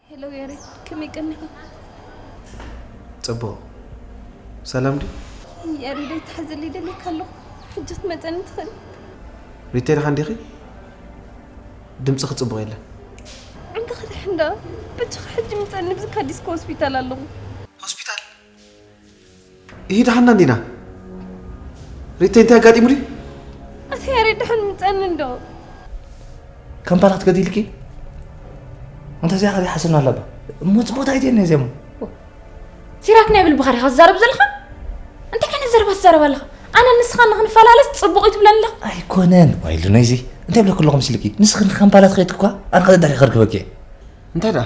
ሄሎ ያሬድ፣ ከመይ ቀኒኻ? ጽቡቕ። ሰላም ድዩ? ያሬድ፣ ኣይትሓዘለይ፣ ደልየካ ኣለኹ። ሕጂ ክትመጸኒ ትኽእል? ሪተይ፣ ደሓን ዲኺ? ድምፅኺ ጽቡቕ የለን። ዓንድኻ ደሓን ዶ? በጃኻ ሕጂ ምጸኒ፣ ብዝካ ዲስኮ ሆስፒታል ኣለኹ። ሆስፒታል? ይሂ፣ ደሓና እንዲና። ሪተይ፣ እንታይ ኣጋጢሙ ድዩ? ኣታ ያሬድ፣ ደሓን ምጸኒ እንዶ። ከም ባላ ክትገዲ ኢልኪ? እንተ እዚኣ ከዚ ሓስብና ኣለባ። እሞ ጽቡቕ እንታይ ትየኒ እዚኣ እሞ? ሲራክ፣ ናይ ብልብኻ ዲኻ ትዛረብ ዘለኻ? እንታይ ዓይነት ዘረባ ትዛረብ ኣለኻ? ኣነ ንስኻ ንኽንፈላለስ ጽቡቕ እዩ ትብለኒ ኣለኻ? ኣይኮነን፣ ዋይሉ ነይዚ። እንታይ ብለኩ ኣለኹ ምስልኪ? ንስኺ ንከም ባላ ትኸይድ እኳ፣ ኣነ ከዚ ዳኺ ከርክበኪ እየ። እንታይ ደኣ?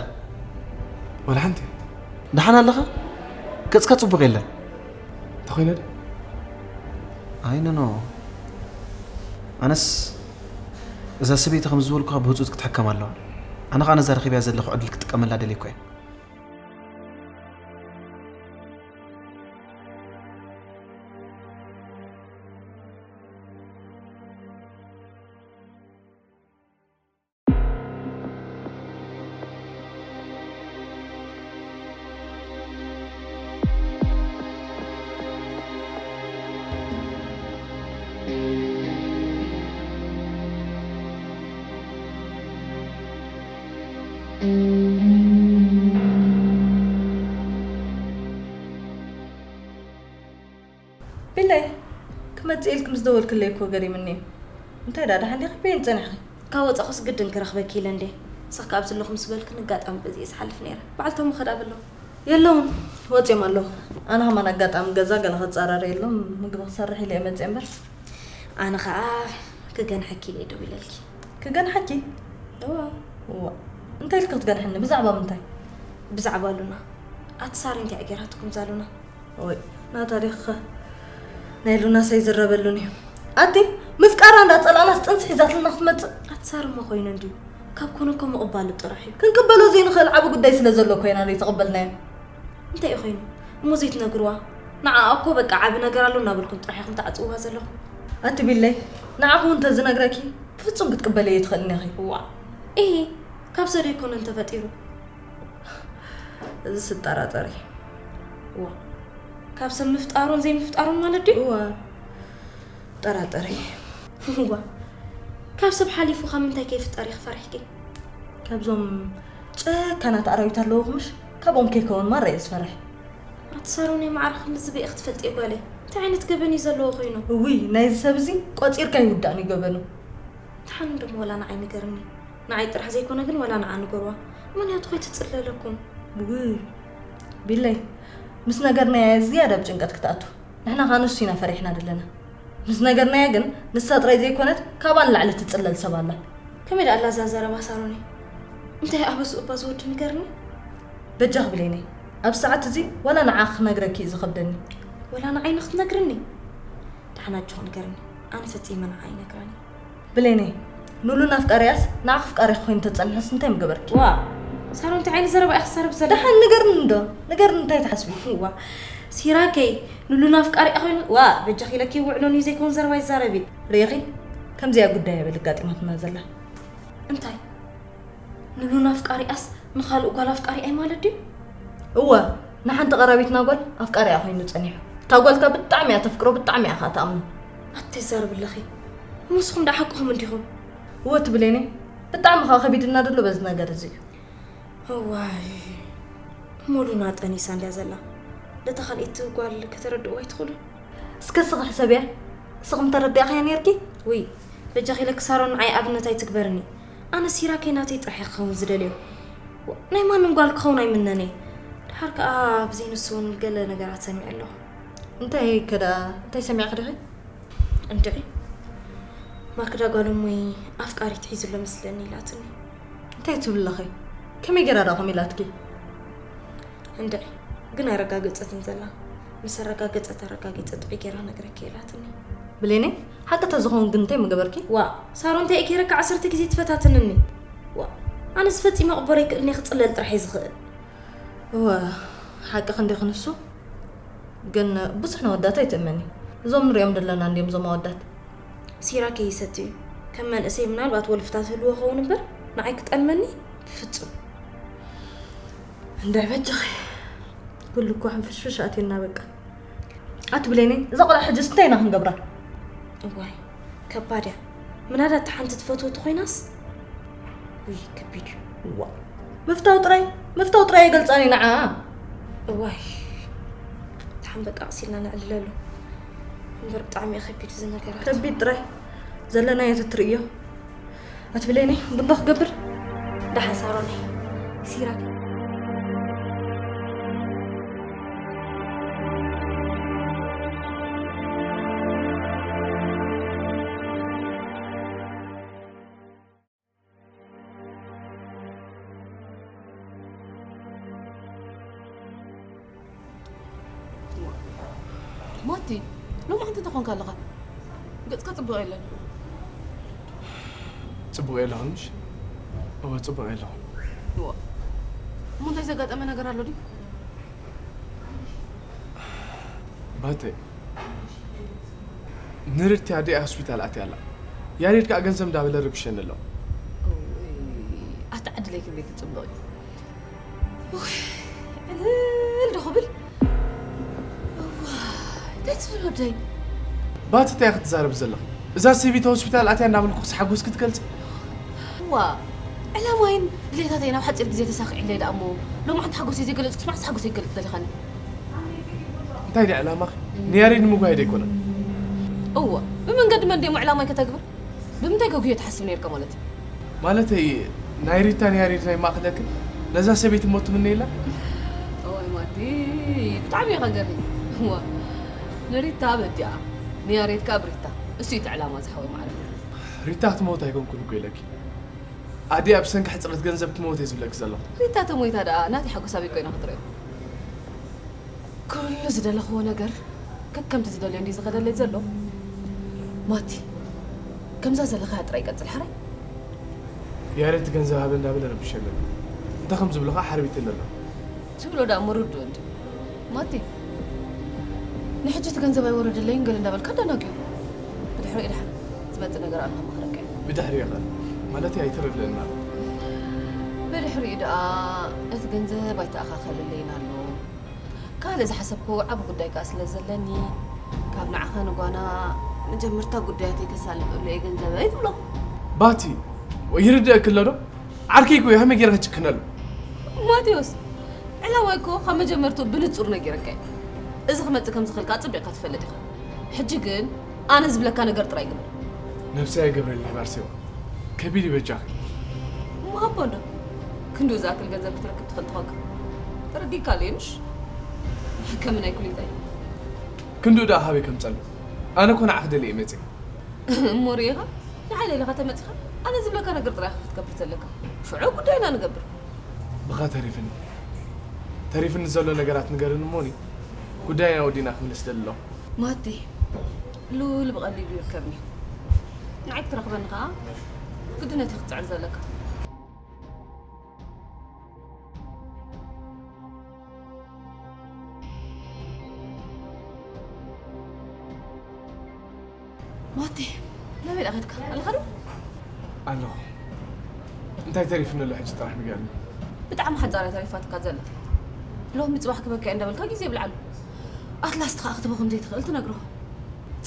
ወላ ሓንቲ። ደሓን ኣለኻ? ገጽካ ጽቡቕ የለን። እንተኾይነ ዶ? ኣይ፣ ኖ፣ ኖ። ኣነስ እዛ ሰበይቲ ከም ዝበልኩኻ ብህጹጽ ክትሕከም ኣለዋ። ኣነ ኸኣ ነዛ ረኺበያ ዘለኹ ዕድል ክጥቀመላ ደልየ እኮ እየ። ቢለይ፣ ክመጽእ ኢልኪ ምስ ደወልክለይ እኮ ገሪምኒ እዩ። እንታይ ደኣ፣ ደሓን ዲኺ? በየን ጸኒሕኺ? ካብ ወጻእኩስ ግድን ክረኽበኪ ኢለ እንድየ። ንስኺ ከኣ ኣብ ዘለኹ ምስ በልክኒ፣ ኣጋጣሚ በዚ እየ ዝሓልፍ ነይረ። በዓልቶም ኸ ደኣ በለዉ? የለውን፣ ወጺኦም ኣለዉ። ኣነ ኸማን ኣጋጣሚ ገዛ ገለ ክጻረር የሎም፣ ምግቢ ክሰርሕ ኢለ እየ መጽየ እምበር። ኣነ ኸኣ ክገንሐኪ ኢለ እየ ደዊለልኪ። ክገንሓኪ? እዋ። እዋ። እንታይ ኢልኪ ክትገንሕኒ? ብዛዕባ ምንታይ? ብዛዕባ ሉና። ኣቲ ሳሪ እንታይ እያ ገይራትኩም እዛ ሉና? ወይ፣ ናታ ዲኺ ኸ? ናይ ሉናስ ኣይዝረበሉን እዩ። ኣቲ፣ ምስ ቃራ እንዳጸላእናስ ጥንሲ ሒዛትልና ክትመጽእ? ኣቲ ሳሪ እሞ ኮይኑ እንድዩ። ካብ ኮነ እኮ ምቕባሉ ጥራሕ እዩ። ክንቅበሎ ዘይንኽእል ዓቢ ጉዳይ ስለ ዘሎ እኮ ኢና ዘይተቐበልናዮ። እንታይ እዩ ኮይኑ? እሞ ዘይትነግርዋ? ንዓኣ እኮ በቃ ዓቢ ነገር ኣሎ እናበልኩም ጥራሕ ኢኹም ትዓጽውዋ ዘለኹም። ኣቲ ቢለይ፣ ንዓኺ እውን እንተዝነግረኪ ብፍጹም ክትቅበልዮ ኣይትኽእልን ኢኺ። ዋእ! ኢሂ፣ ካብ ሰብ ዘይኮነን ተፈጢሩ። እዚስ እጠራጠር እየ። ዋእ! ካብ ሰብ ምፍጣሩን ዘይምፍጣሩን ማለት ድዩ? እወ፣ እጠራጠር እየ። ዋእ! ካብ ሰብ ሓሊፉ ካብ ምንታይ ከይፍጠር ኢኺ ፈሪሕኪ? ካብዞም ጨካናት ኣራዊት ኣለዉኹምሽ፣ ካብኦም ከይከውን ማራ እየ ዝፈርሕ። ኣቲ ሳሮነይ ማዕረ ክንድዚ በይ ክትፈልጥዮ ጓለይ? እንታይ ዓይነት ገበን እዩ ዘለዎ ኮይኑ? እውይ፣ ናይዚ ሰብ እዚ ቆጺርካ ኣይውዳእን እዩ ገበኑ። ደሓን እንደሞ ዋላ ንዓይ ንገርኒ። ንዓይ ጥራሕ ዘይኮነ ግን ዋላ ንዓ ንገርዋ። ምኽንያቱ ከይትጽለለኩም። ውይ፣ ቢለይ፣ ምስ ነገርናያ ዝያዳ ኣብ ጭንቀት ክትኣቱ። ንሕና ከኣ ንሱ ኢና ፈሪሕና ዘለና። ምስ ነገርናያ ግን ንሳ ጥራይ ዘይኮነት ካብኣ ንላዕሊ ትጽለል ሰብ ኣላ። ከመይ ደኣ ኣላ እዛ ዘረባ ሳሮነይ? እንታይ ኣበስኡ እባ ዝወዲ ንገርኒ? በጃኺ ብሌነይ፣ ኣብዚ ሰዓት እዚ ዋላ ንዓኺ ክነግረኪ እዩ ዝኸብደኒ። ዋላ ንዓይ ንኽትነግርኒ? ደሓን ኣጆኺ ንገርኒ። ኣነ ፈጺመ ንዓ ኣይነግራን እየ። ብሌነይ፣ ንሉና ኣፍቃሪያስ ንዓኺ ኣፍቃሪኺ ኮይኑ ተጸኒሑስ እንታይ ምገበርኪ? ዋእ! ሳሮን፣ እንታይ ዓይነት ዘረባ ኢኻ ትዛረቢ ዘለኺ? ደሓን ንገርኒ እንዶ፣ ንገርኒ እንታይ ትሓስቢ? ዋ፣ ሲራከይ፣ ሉሉ ናፍቃሪኣ ኮይኑ፣ ዋ፣ በጃኺ ኢለኪ ውዕሎን እዩ ዘይከውን ዘረባ ይዛረቢ። ርኢኺ? ከምዚኣ ጉዳይ እያ በል ኣጋጢማትና ዘላ። እንታይ? ንሉና ኣፍቃሪኣስ ንኻልእ ጓል ኣፍቃሪኣይ ማለት ድዩ? እወ፣ ንሓንቲ ቀራቢትና ጓል ኣፍቃሪኣ ኮይኑ ጸኒሑ። እታ ጓል ከኣ ብጣዕሚ እያ ተፍቅሮ፣ ብጣዕሚ እያ ከኣ ትኣምኖ። ኣትተዛረቢ ኣለኺ። እሞ ንስኹም ደኣ ሓቅኹም እንዲኹም? እወ ትብሌኒ፣ ብጣዕሚ ከኣ ከቢድና ደሎ በዚ ነገር እዚ እዩ። እዋይ፣ እሞ ሉና ጠኒሳ እንድያ ዘላ። ነታ ካልኣይቲ ጓል ከተረድእዋ ኣይትኽእሉን? እስከ እስኺ ሕሰብያ፣ እስኺ ምተረዲእኽያ ነይርኪ? ውይ፣ በጃኺ ኢለኪ ሳሮን ንዓይ ኣብነት ኣይትግበርኒ። ኣነ ሲራከይ ናተይ ጥራሕ እየ ክኸውን ዝደልዮ። ዋ፣ ናይ ማንም ጓል ክኸውን ኣይምነን እየ። ደሓር ከኣ ብዘይ ንሱ እውን ገለ ነገራት ሰሚዐ ኣለኹ። እንታይ ከ ደኣ፣ እንታይ ሰሚዕኪ ዲኺ? እንድዒ፣ ማክዳ ጓል እሞይ ኣፍቃሪት ሒዙ ኣሎ መስለኒ ኢላትኒ። እንታይ ትብሊ ኣለኺ? ከመይ ገይራ ደኣ ከምኡ ኢላትኪ? እንድዒ፣ ግን ኣረጋገጸትን ዘላ። ምስ ኣረጋገጸት ኣረጋጊጸ ጥዑይ ገይራ ነግረኪ ኢላትኒ። ብሌነይ፣ ሓቂ ተዝኸውን ግን እንታይ ምገበርኪ? ዋእ፣ ሳሮን እንታይ እየ ገይረካ ዓሰርተ ግዜ ትፈታትንኒ? ዋእ፣ ኣነስ ፈጺመ ክቕበሎ ኣይክእልን እየ፣ ክጽለል ጥራሕ እየ ዝኽእል። እወ፣ ሓቂ ክንዲ ክንሱ፣ ግን ብዙሕ ነወዳት ኣይትእመኒ። እዞም ንሪኦም ዘለና እንድዮም እዞም ኣወዳት። ሲራከይ ይሰቲ እዩ። ከም መንእሰይ ምናልባት ወልፍታት ህልዎ ኸውን እምበር፣ ንዓይ ክጠልመኒ? ፍጹም። እንድዒ በጃኺ። ኩሉ እኮ ሕንፍሽፍሽ ኣትዩና በቃ። ኣቲ ብሌነይ፣ እዛ ቆልዓ ሕጅስ እንታይ ኢና ክንገብራ? እዋይ፣ ከባድ እያ። ምናዳ እታ ሓንቲ ትፈትዎ ተኾይናስ? ውይ፣ ከቢድ እዩ። ዋ፣ ምፍታው ጥራይ፣ ምፍታው ጥራይ የገልጻኒ ንዓ። እዋይ፣ ደሓን በቃ ቀስ ኢልና ነዕልለሉ። እምበር ብጣዕሚ እዩ ከቢድ እዚ ነገራት። ከቢድ ጥራይ። ዘለናዮ ተትርእዮ። ኣቲ ብሌነይ፣ ቡንዶ ክገብር? ደሓን ሳሮነይ፣ ሲራክ። ማቲ፣ ሎማዓንቲ እንታይ ኮንካ ኣለኻ? ገጽካ ጽቡቕ የለን። ጽቡቕ የለኹን ምሽ? እወ፣ ጽቡቕ የለኹን። እወ። እሞ እንታይ ዘጋጠመ ነገር ኣሎ ድዩ? ባተ፣ ንርድቲ ኣደይ ሆስፒታል ኣትያ ኣላ። ያሬድ ከኣ ገንዘብ እንዳበለ ረብሸኒ ኣሎ። እውይ፣ ኣታ ዕድለይ ክንደይ ክጽብቕ እዩ። ውይ፣ ዕልል ዶ ክብል? እዋ፣ እንታይ ትብል ወደይ? ባቲ እንታይ ክትዛረብ ዘለኺ? እዛ ሰበይቲ ሆስፒታል ኣትያ እንዳበልኩ ክስ ሓጎስ ክትገልጽ? እዋ፣ ዕላማይን ድሌታተይን ኣብ ሓጺር ግዜ ተሳኺዕለይ ደኣ እሞ፣ ሎማዓንቲ ሓጎሰይ ዘይገለጽኩስ መዓስ ሓጎሰይ ክገልጽ ደሊኻኒ? እንታይ ድያ ዕላማኺ? ንያሬድ ንምጉያይ ዶ ኣይኮነን? እዋ፣ ብመንገዲ መን ድየ እሞ ዕላማይ ከተግብር? ብምንታይ ከጉዮ ትሓስብ ነይርካ ማለት እዩ? ማለተይ፣ ናይ ሪታ ንያሬድ ናይ ማእኽለክን ነዛ ሰበይቲ እሞ ትምነየላ? እዋይ ማቲ፣ ብጣዕሚ ኢኻ ገርሂ። እዋ፣ ንሪታ በዲኣ፣ ንያሬድ ከኣ ብሪታ። እሱ እዩ እቲ ዕላማ ዝሓወይ ማዕረ። ሪታ ክትመውት ኣይኮንኩን እኮ ኢለኪ። ኣደይ ኣብ ሰንኪ ሕጽረት ገንዘብ ትመውት እየ ዝብለኪ ዘለኹ። ሪታ ተሞይታ ደኣ ናተይ ሓጎስ ኣበይ ኮይና ክትርእዮ? ኩሉ ዝደለኽዎ ነገር ከከምቲ ዝደልዮ እንድዩ ዝኸደለይ ዘሎ። ማቲ፣ ከምዛ ዘለኻያ ጥራይ ቀጽል፣ ሓራይ? ያሬድ እቲ ገንዘብ ሃበ እንዳበለ ረብሸለኒ። እንታይ ከም ዝብሎ ኸዓ ሓርቢትኒ ኣሎ። ትብሎ ደኣ እሞ ርዱእ እንድዩ። ማቲ፣ ንሕጂ እቲ ገንዘብ ኣይወረደለይን ገለ እንዳበልካ ኣደናግዮ። ብድሕሪኡ ደሓን ዝመጽእ ነገር ኣሎ ከማኽረካ እየ። ብድሕሪኡ ኸ? ማለተይ ኣይተረድእና። ብድሕሪኡ ደኣ እቲ ገንዘብ ኣይተኣኻኸለለይን ኣሎ። ካልእ ዝሓሰብክዎ ዓቢ ጉዳይ ከኣ ስለ ዘለኒ፣ ካብ ንዓኻ ንጓና መጀመርታ ጉዳያተይ ከሳልጠሉ እየ ገንዘበይ ትብሎ። ባቲ፣ ይርድእኪ ኣሎ ዶ? ዓርከይ እኮ እዩ፣ ከመይ ገይረ ክጭክነሉ? ማቴዎስ፣ ዕላማይ እኮ ካብ መጀመርትኡ ብንጹር ነጊረካ እየ። እዚ ክመጽእ ከም ዝኽእል ከኣ ኣጸቢቕካ ትፈልጥ ኢኻ። ሕጂ ግን ኣነ ዝብለካ ነገር ጥራይ ግበር። ነብሰይ ኣይገብረልኒ ባርሴዋ። ከቢድ እዩ በጃኺ። እሞ ሃቦ እንዶ። ክንድኡ ዝኣክል ገንዘብ ክትረክብ ትኽእል ተኾንካ። ተረዲእካ ኣሎ ምሽ? ከም ናይ ኩሊታይ። ክንድኡ ደኣ ሃበይ ከምጸሉ። ኣነ እኮ ንዓኺ ደልየ እየ መጽየ። እሞ ርኢኻ? ንዓይ ለይለኻ ተመጺኻ? ኣነ ዝብለካ ነገር ጥራይ ኢኻ ክትገብር ዘለካ። ሽዑ ጉዳይና ንገብር። ብኻ ተሪፍኒ። ተሪፍኒ ዘሎ ነገራት ንገርኒ እሞኒ። ጉዳይና ወዲና ክምለስ ደሊ ኣለኹ። ማቲ፣ ሉል ብቐሊሉ ይርከብኒ። ንዓይ ክትረኽበኒ ከኣ ግድነት እዩ ክትጽዕር ዘለካ። ማቴ፣ ናበይ ደኣ ከድካ ኣለኻ ዶ? ኣለኹ። እንታይ ተሪፍኒ ኣሎ ሕጂ ጥራሕ ንገርኒ። ብጣዕሚ ሓጻር እያ ተሪፋትካ ዘላ። ሎሚ ጽባሕ ክበክያ እንዳበልካ ግዜ የብልዓሉ። ኣትላስ ትኻ ክትቦ ከም ዘይትኽእል ትነግሮ።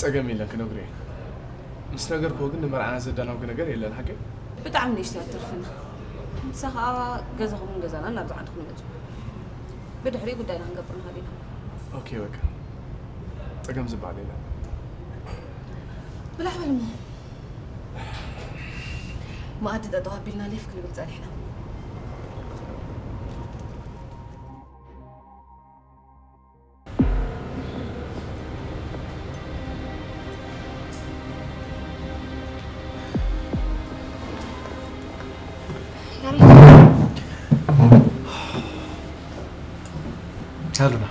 ጸገም የለን ክነግሮ እየ። ምስ ነገርክዎ ግን ንመርዓና ዘዳናጉ ነገር የለን ሓቂ። ብጣዕሚ ንእሽቶ እያ ትተርፈና። ንሳ ኸኣ ገዛኹምን ገዛናን ናብዚ ዓዲ ክንመጹ። ብድሕሪኡ ጉዳይና ክንገብር ንኽእል ኢና። ኦኬ በቃ ጸገም ዝበሃል የለን። ብላሕ በል እሞ። መኣዲ ጠጠው ኣቢልና ሌፍ ክንብል ጸኒሕና። ሃሉና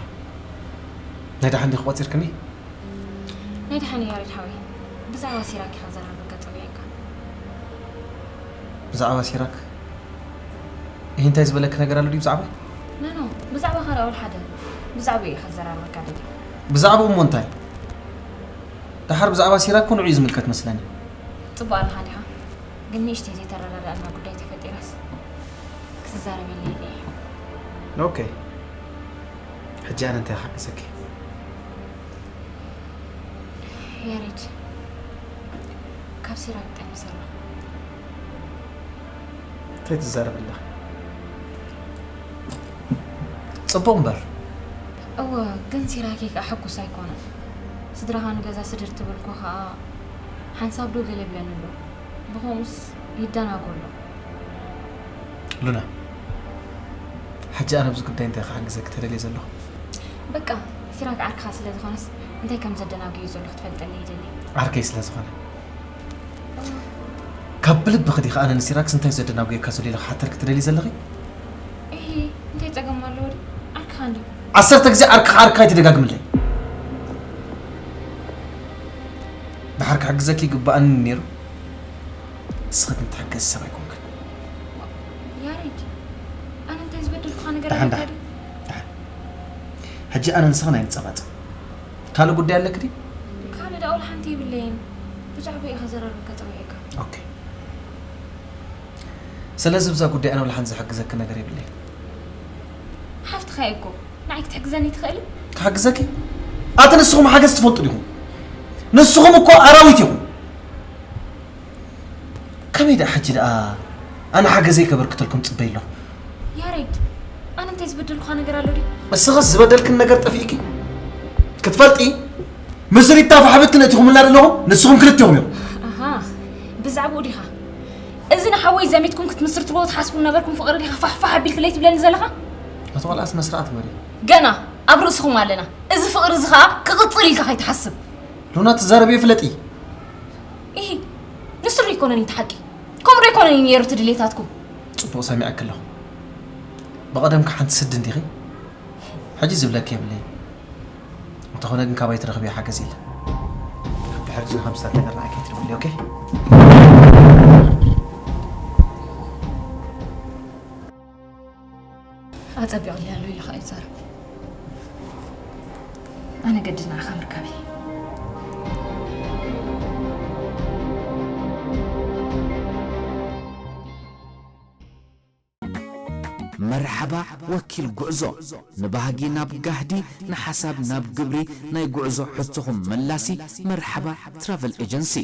ናይ ደሓን ዲኺ ቆጺርክኒ? ናይ ደሓን ያሬድ ሓወይ፣ ብዛዕባ ሲራክ ኢኻ ዘራርበካ ጸዊዐካ። ብዛዕባ ሲራክ ይህ እንታይ ዝበለክ ነገር ኣሎ ድዩ ብዛዕባ? ኖ ኖ፣ ብዛዕባ ካልእ ኣውል ሓደ ብዛዕባ ኢኻ ዘራርበካ ደሊ። ብዛዕባ እሞ እንታይ? ደሓር ብዛዕባ ሲራክ እኮ ንዑ እዩ ዝምልከት መስለኒ። ጽቡቕ ኣለኻ ዲኻ? ግን ንእሽተይ ዘይተረዳዳእና ጉዳይ ተፈጢራስ ክትዛረበለይ ኢለ እየ። ኦኬ፣ ሕጂ ኣነ እንታይ ክሓግዘኪ? ያሬድ፣ ካብ ሲራክ ጠቢሰ ኣለኹ። እንታይ ትዛረብ ኣለኻ? ጽቡቕ እምበር። እወ፣ ግን ሲራኬ ከኣ ሕጉስ ኣይኮነን። ስድራኻ ንገዛ ስድር ትብል እኮ ከኣ ሓንሳብ ዶ ገለ ይብለኒ ኣሎ። ብኸምኡስ ይደናጎ ኣሎ። ሉና፣ ሕጂ ኣነ ኣብዚ ጉዳይ እንታይ ክሓግዘኪ ተደልየ ዘለኹ? በቃ፣ ሲራክ ዓርክኻ ስለ ዝኾነስ እንታይ ከም ዘደናጉዮ ዘሎ ክትፈልጠለይ ይደሊ። ዓርከይ ስለ ዝኾነ። ካብ ብልብኺ ዲኺ ኣነ ንሲራክስ እንታይ ዘደናጉየካ ዘሎ ኢለ ክሓተልኪ ትደልዪ ዘለኺ? እሂ፣ እንታይ ጸገም ኣለዎ ድዩ? ዓርክኻ እንድዩ። ዓሰርተ ግዜ ዓርክኻ ዓርክኻ ኣይትደጋግምለይ። ደሓር ክሕግዘኪ ይግባኣኒ ነይሩ። ንስኺ ግን ትሕገዚ ሰብ ኣይኮንክን። ያሬድ፣ ኣነ እንታይ ዝበደልኩኻ ነገር ደሓን፣ ኣለካ ደሓን፣ ድዩ? ደሓን። ሕጂ ኣነ ንስኽን ኣይንጸባጸብ። ካልእ ጉዳይ ኣለኪ ድዩ? ካልእ ደኣ ወላ ሓንቲ የብለይን። ብዛዕባ ኢኻ ዘራርበካ ጸዊዐካ። ኦኬ። ስለዚ ብዛ ጉዳይ ኣነ ወላ ሓንቲ ዝሕግዘኪ ነገር የብለይን። ሓፍትኻ እየ እኮ። ንዓይ ክትሕግዘኒ ትኽእል? ክሕግዘኪ? ኣቲ ንስኹም ሓገዝ ትፈልጡ ዲኹም? ንስኹም እኮ ኣራዊት ኢኹም። ከመይ ደኣ ሕጂ ደኣ ኣነ ሓገዘይ ከበርክተልኩም ጽበይ ኣለኹ። ያሬድ፣ ኣነ እንታይ ዝበደልኩኻ ነገር ኣሎ ድዩ? እስኽስ ዝበደልክን ነገር ጠፊእኪ? ክትፈልጢ? ምስ ሪታ ፋሕብትን እቲኹምላ ዘለኹም ንስኹም ክልቲኹም ኢኹም። ኣሃ፣ ብዛዕባኡ ዲኻ? እዚ ንሓወይ ዘሚትኩም ክትምስርትዎ ትሓስቡ ነበርኩም ፍቕሪ ዲኻ ፋሕፋሕ ኣቢልክለይ ትብለኒ ዘለኻ? ኣቲ ቆልዓ ስነ ስርዓት ግበሪ። ገና ኣብ ርእስኹም ኣለና። እዚ ፍቕሪ እዚ ኸኣ ክቕጽል ኢልካ ከይትሓስብ። ሉና ትዛረብዮ ፍለጢ። ኢሂ፣ ንሱ ዶ ኣይኮነን እቲ ሓቂ? ከምኡ ዶ ኣይኮነን እዩ ነይሩ እቲ ድሌታትኩም? ጽቡቕ ሰሚዐኪ ኣለኹ። ብቐደምኪ ሓንቲ ስዲ እንዲኺ? ሕጂ ዝብለኪ የብለይን። እንተኾነ ግን ካባይ ትረኽብዮ ሓገዝ የለን። ካብ ድሕሪ እዚ ከምስታት ነገር ንዓይ ከይትደውሊ፣ ኦኬ? ኣጸቢቑለይ ኣሎ ኢለ ኸኣ ይዛረብ። ኣነ ገድድ ንዓኻ ምርካብ እየ። መርሓባ ወኪል ጉዕዞ፣ ንባህጊ ናብ ጋህዲ፣ ንሓሳብ ናብ ግብሪ፣ ናይ ጉዕዞ ሕቶኹም መላሲ። መርሓባ ትራቨል ኤጀንሲ፣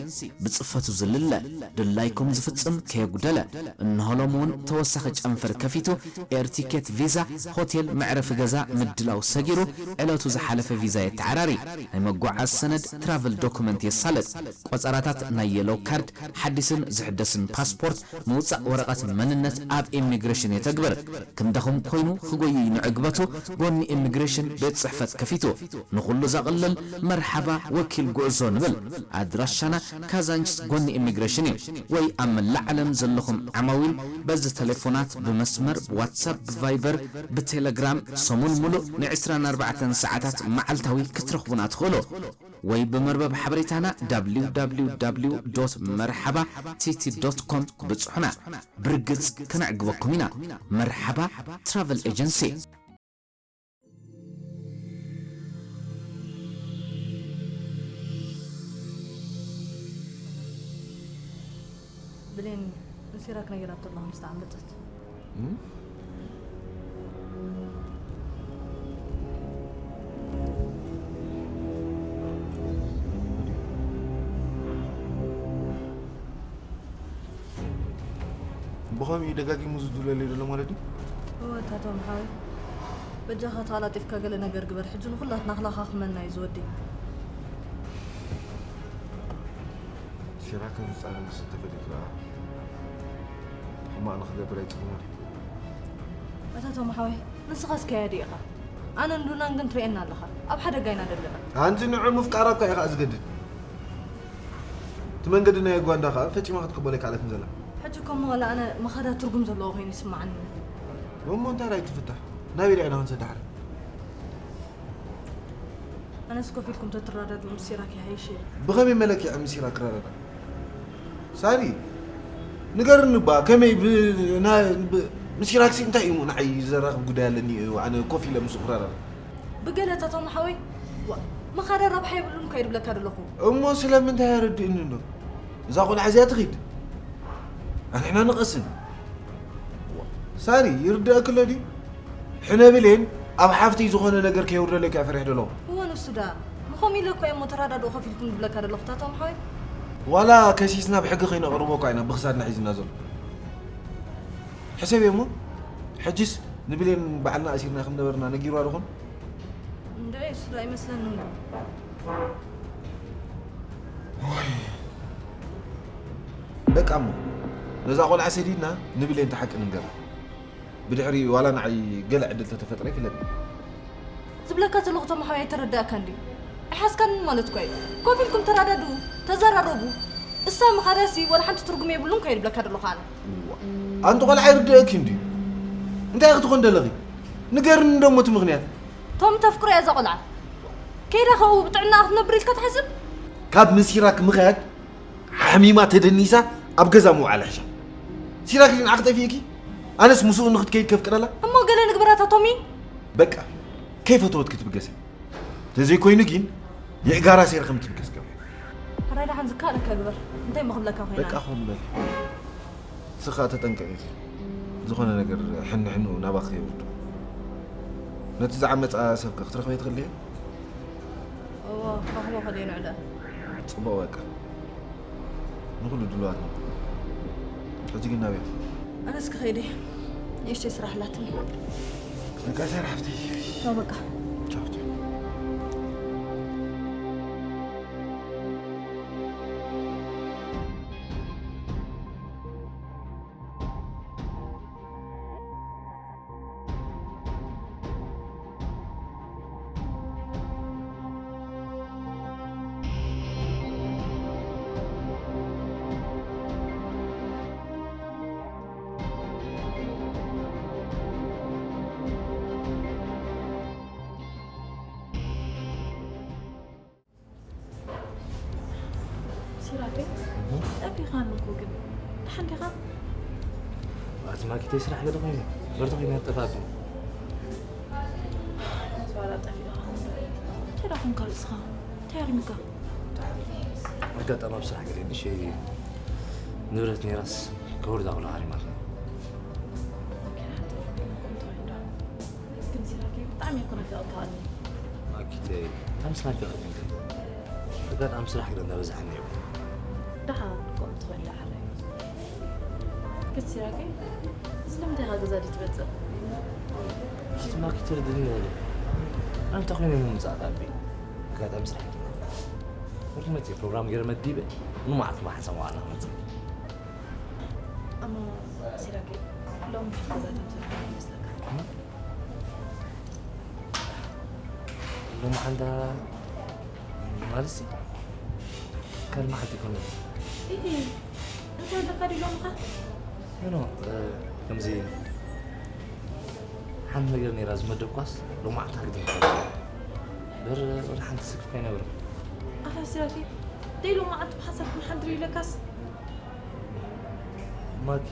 ብጽፈቱ ዝልለ፣ ድላይኩም ዝፍጽም ከየጉደለ። እንሆ ሎም እውን ተወሳኺ ጨንፈር ከፊቱ፣ ኤር ቲኬት፣ ቪዛ፣ ሆቴል፣ መዕረፊ ገዛ ምድላው ሰጊሩ፣ ዕለቱ ዝሓለፈ ቪዛ የተዓራሪ፣ ናይ መጓዓዝ ሰነድ ትራቨል ዶኩመንት የሳልጥ፣ ቆጸራታት ናይ የሎ ካርድ፣ ሓዲስን ዝሕደስን ፓስፖርት፣ ምውጻእ ወረቐት መንነት ኣብ ኢሚግሬሽን የተግብር። ክንደኹም ኮይኑ ክጎይይ ንዕግበቱ፣ ጎኒ ኢሚግሬሽን ቤት ጽሕፈት ከፊቱ። ንኹሉ ዘቕልል መርሓባ ወኪል ጉዕዞ ንብል። ኣድራሻና ካዛንችስ ጎኒ ኢሚግሬሽን እዩ። ወይ ኣብ መላእ ዓለም ዘለኹም ዓማዊል በዚ ተሌፎናት፣ ብመስመር፣ ብዋትሳፕ፣ ብቫይበር፣ ብቴሌግራም ሰሙን ሙሉእ ንዕስራን ኣርባዕተን ሰዓታት መዓልታዊ ክትረኽቡና ትኽእሉ። ወይ ብመርበብ ሓበሬታና www መርሓባ ቲቲ ዶት ኮም ብጽሑና። ብርግጽ ከነዕግበኩም ኢና። መርሓባ ትራቨል ኤጀንሲ። ሲራክ ነጊራቶ ኣለኹ ምስ ተዓመጸት። እም? ብኸምኡ እዩ ደጋጊሙ ዝድውለለይ ዘሎ ማለት እዩ? እወ ታቶም ሓወይ፣ በጃኻ ተቐላጢፍካ ገለ ነገር ግበር። ሕጂ ንኹላትና ክለኻኽመና እዩ ዝወዲ። ሲራክ ዝጻረር ምስ ተፈሊጡ ደኣ ሕማቕ ንኽገብር ኣይጽልሞን እዩ። ኣታ ቶም ሓወይ፣ ንስኻስ ከያዲ ኢኻ። ኣነ እንዱናን ግን ትርእየና ኣለኻ። ኣብ ሓደጋ ኢና ዘለና። ኣንቲ ንዑ ምፍቃራ እኳ ኢኻ ዝገድድ። እቲ መንገዲ ናይ ጓንዳ ከዓ ፈጺማ ክትቅበሎ ኣይከኣለትን ዘላ። ሕጂ እኮ እሞ ዋላ ኣነ ምኻዳ ትርጉም ዘለዎ ኮይኑ ይስምዓኒ። እሞ እንታይ ዳይ ትፍታሕ? ናበይ ዳይ ኢና ክንሰዳሕር? ኣነስ ኮፍ ኢልኩም ተትረዳድኡ ምስ ሲራክ ይሓይሽ ኢለ። ብኸመይ መለኪዕ ምስ ሲራክ ክረዳዳ? ሳሪ፣ ንገርኒ እባ፣ ከመይ ብ-፣ ና-፣ ብ-፣ ምስ ሲራክሲ እንታይ እዩ ንዓይ ዘራኽብ ጉዳይ ኣለኒ? ኣነ ኮፍ ኢለ ምስኡ ክረዳዳ። ብገለ ታቶም ሓወይ፣ ዋ፣ ምኻደ ረብሓ የብሉን እኮ ይድብለካ ዘለኹ። እሞ ስለምንታይ ኣረድእኒ እንዶ? እዛ ቆልዓ እዚኣ ትኺድ። ኣንሕና ንቐስን። ሳሪ፣ ይርድኣኪ ኣሎ ድዩ? ሕነ ብሌን ኣብ ሓፍተይ ዝኾነ ነገር ከየውርደለይ እኮ እየ ፈሪሐ ዘለኹ። እወ፣ ንሱ ደኣ። ንኸምኡ ኢለ እኮ እየ እሞ ተረዳድኡ ከፊልኩም ዝብለካ ዘለኹ፣ ታቶም ሓወይ። ዋላ ከሲስና ብሕጊ ከይነቕርቦ እኳ ኢና ብኽሳድና ሒዝና ዘሎ። ሕሰብዮ እሞ፣ ሕጂስ ንብሌን ባዕልና ኣሲርና ከም ነበርና ነጊርዋ ዶ ኾን? እንድዒ፣ እሱ ደኣ ኣይመስለንን እኮ። በቃ እሞ፣ ነዛ ቆልዓ ሰዲድና ንብሌን እቲ ሓቂ ንንገራ። ብድሕሪ ዋላ ንዓይ ገለ ዕድል ተተፈጥረ ይፍለጥ። ዝብለካ ዘለኹ ተማሓዋይ ኣይተረዳእካን ድዩ? ኣይሓዝካንን ማለት እኮ እዩ። ኮፍ ኢልኩም ተራዳድኡ፣ ተዘራረቡ። እሳ ምኻዳሲ ዋላ ሓንቲ ትርጉም የብሉን እኮ እየ ዝብለካ ዘለኹ ኣነ። እዋ፣ ኣንቲ ቆልዓ ኣይርድአኪን ድዩ? እንታይ ክትኾን ደለኺ? ንገርኒ እንዶ እሞ እቲ ምኽንያት። ቶም ተፍቅሮ እያ እዛ ቆልዓ። ከይዳ ኸኡ ብጥዕናኣ ክትነብር ኢልካ ትሓስብ? ካብ ምስ ሲራክ ምኽያድ ሓሚማ ተደኒሳ ኣብ ገዛ ምውዓል ይሕሻ። ሲራክ ግን ዓኽ ጠፊእኪ? ኣነስ ምስኡ ንኽትከይድ ከፍቅደላ? እሞ ገለ ንግበራታ ቶሚ። በቃ፣ ከይፈተወት ክትብገሰ። ተዘይኮይኑ ግን የእጋራ ሰይረ ከም ትብገስ ገብረ። ሕራይ ደሓን ዝከኣለካ ግበር። እንታይ እሞ ክብለካ ኮይና? በቃ፣ ኾን በል። ንስኻ ተጠንቀቕ ኢኺ። ዝኾነ ነገር ሕንሕንኡ ናባኺ ከይወርዶ። ነቲ ዝዓመጻ ሰብከ ክትረኽበ ትኽእሊ ኢኺ? እዎ፣ ክረኽቦ ከደይ ንዕደ። ጽቡቕ በቃ። ንኹሉ ድሉዋት ነው። ሕጂ ግን ናበይ? ኣነስ ክኸይድ እየ። ንእሽተይ ስራሕ ኣላትኒ። በቃ ሰር ሓፍተይ። ቻው በቃ። ቻው፣ ቻው። ሲራክ፣ ጠፊእኻኒ እኮ ግን። ደሓን ዲኻ? ኣቲ ማኪተይ ስራሕ ገለ ኮይኑ፣ በርተ ኮይኑ ጠፋእብኝ። ዝባላ ጠፊእኻ። እንታይ ደኣ ኾንካ ርእስኻ? እንታይ ኣሪሙካ? ኣጋጣሚ ኣብ ስራሕ ገለ ንእሽተይ ንብረት ነይራስ ከውርዳ ከሎ ሃሪማትኒ። ግን ሲራክ ብጣዕሚ እኮ ናፊቐካኒ። ማኪተይ፣ ኣነስ ናፊቐኒ ግን። ኣጋጣሚ ስራሕ ግን እናበዝሓኒ እዩ። ደሓን ከምኡ ትኾን ደሓን እዩ። ግን ሲራክ፣ ስለምንታይ ኢኻ ገዛ ዘይትመጽእ? እስቲ ማኪ ትርድኒ በለ። ኣንተ ኮይነ ምምጻእ ታቢ። ኣጋጣሚ ስራሕ። ወዲ መጽእ ፕሮግራም ገይረ መዲበ። ንመዓልቲ ማሕሰብ ዋዕላ ክመጽእ። ኣሞ ሲራክ፣ ሎም ገዛ ትመጽእ ይመስለካ? ሎም ሓንዳ ማለትሲ፣ ካልእ መዓልቲ ይኮነ። ኢሂ፣ እንታይ ኣለካ ድዩ ሎምኻ? ኖ፣ ኖ፣ እ፣ ከምዚ ሓንቲ ነገር ነይራ ዝመደብኳስ፣ ሎማዕንቲ ክግድም። በር ወደ ሓንቲ ስክፍ ከይነብር። ኣታ ሲራኪ፣ ደይ ሎማዕንቲ ብሓሳብ ክንሓድር ኢለካስ? ማኪ፣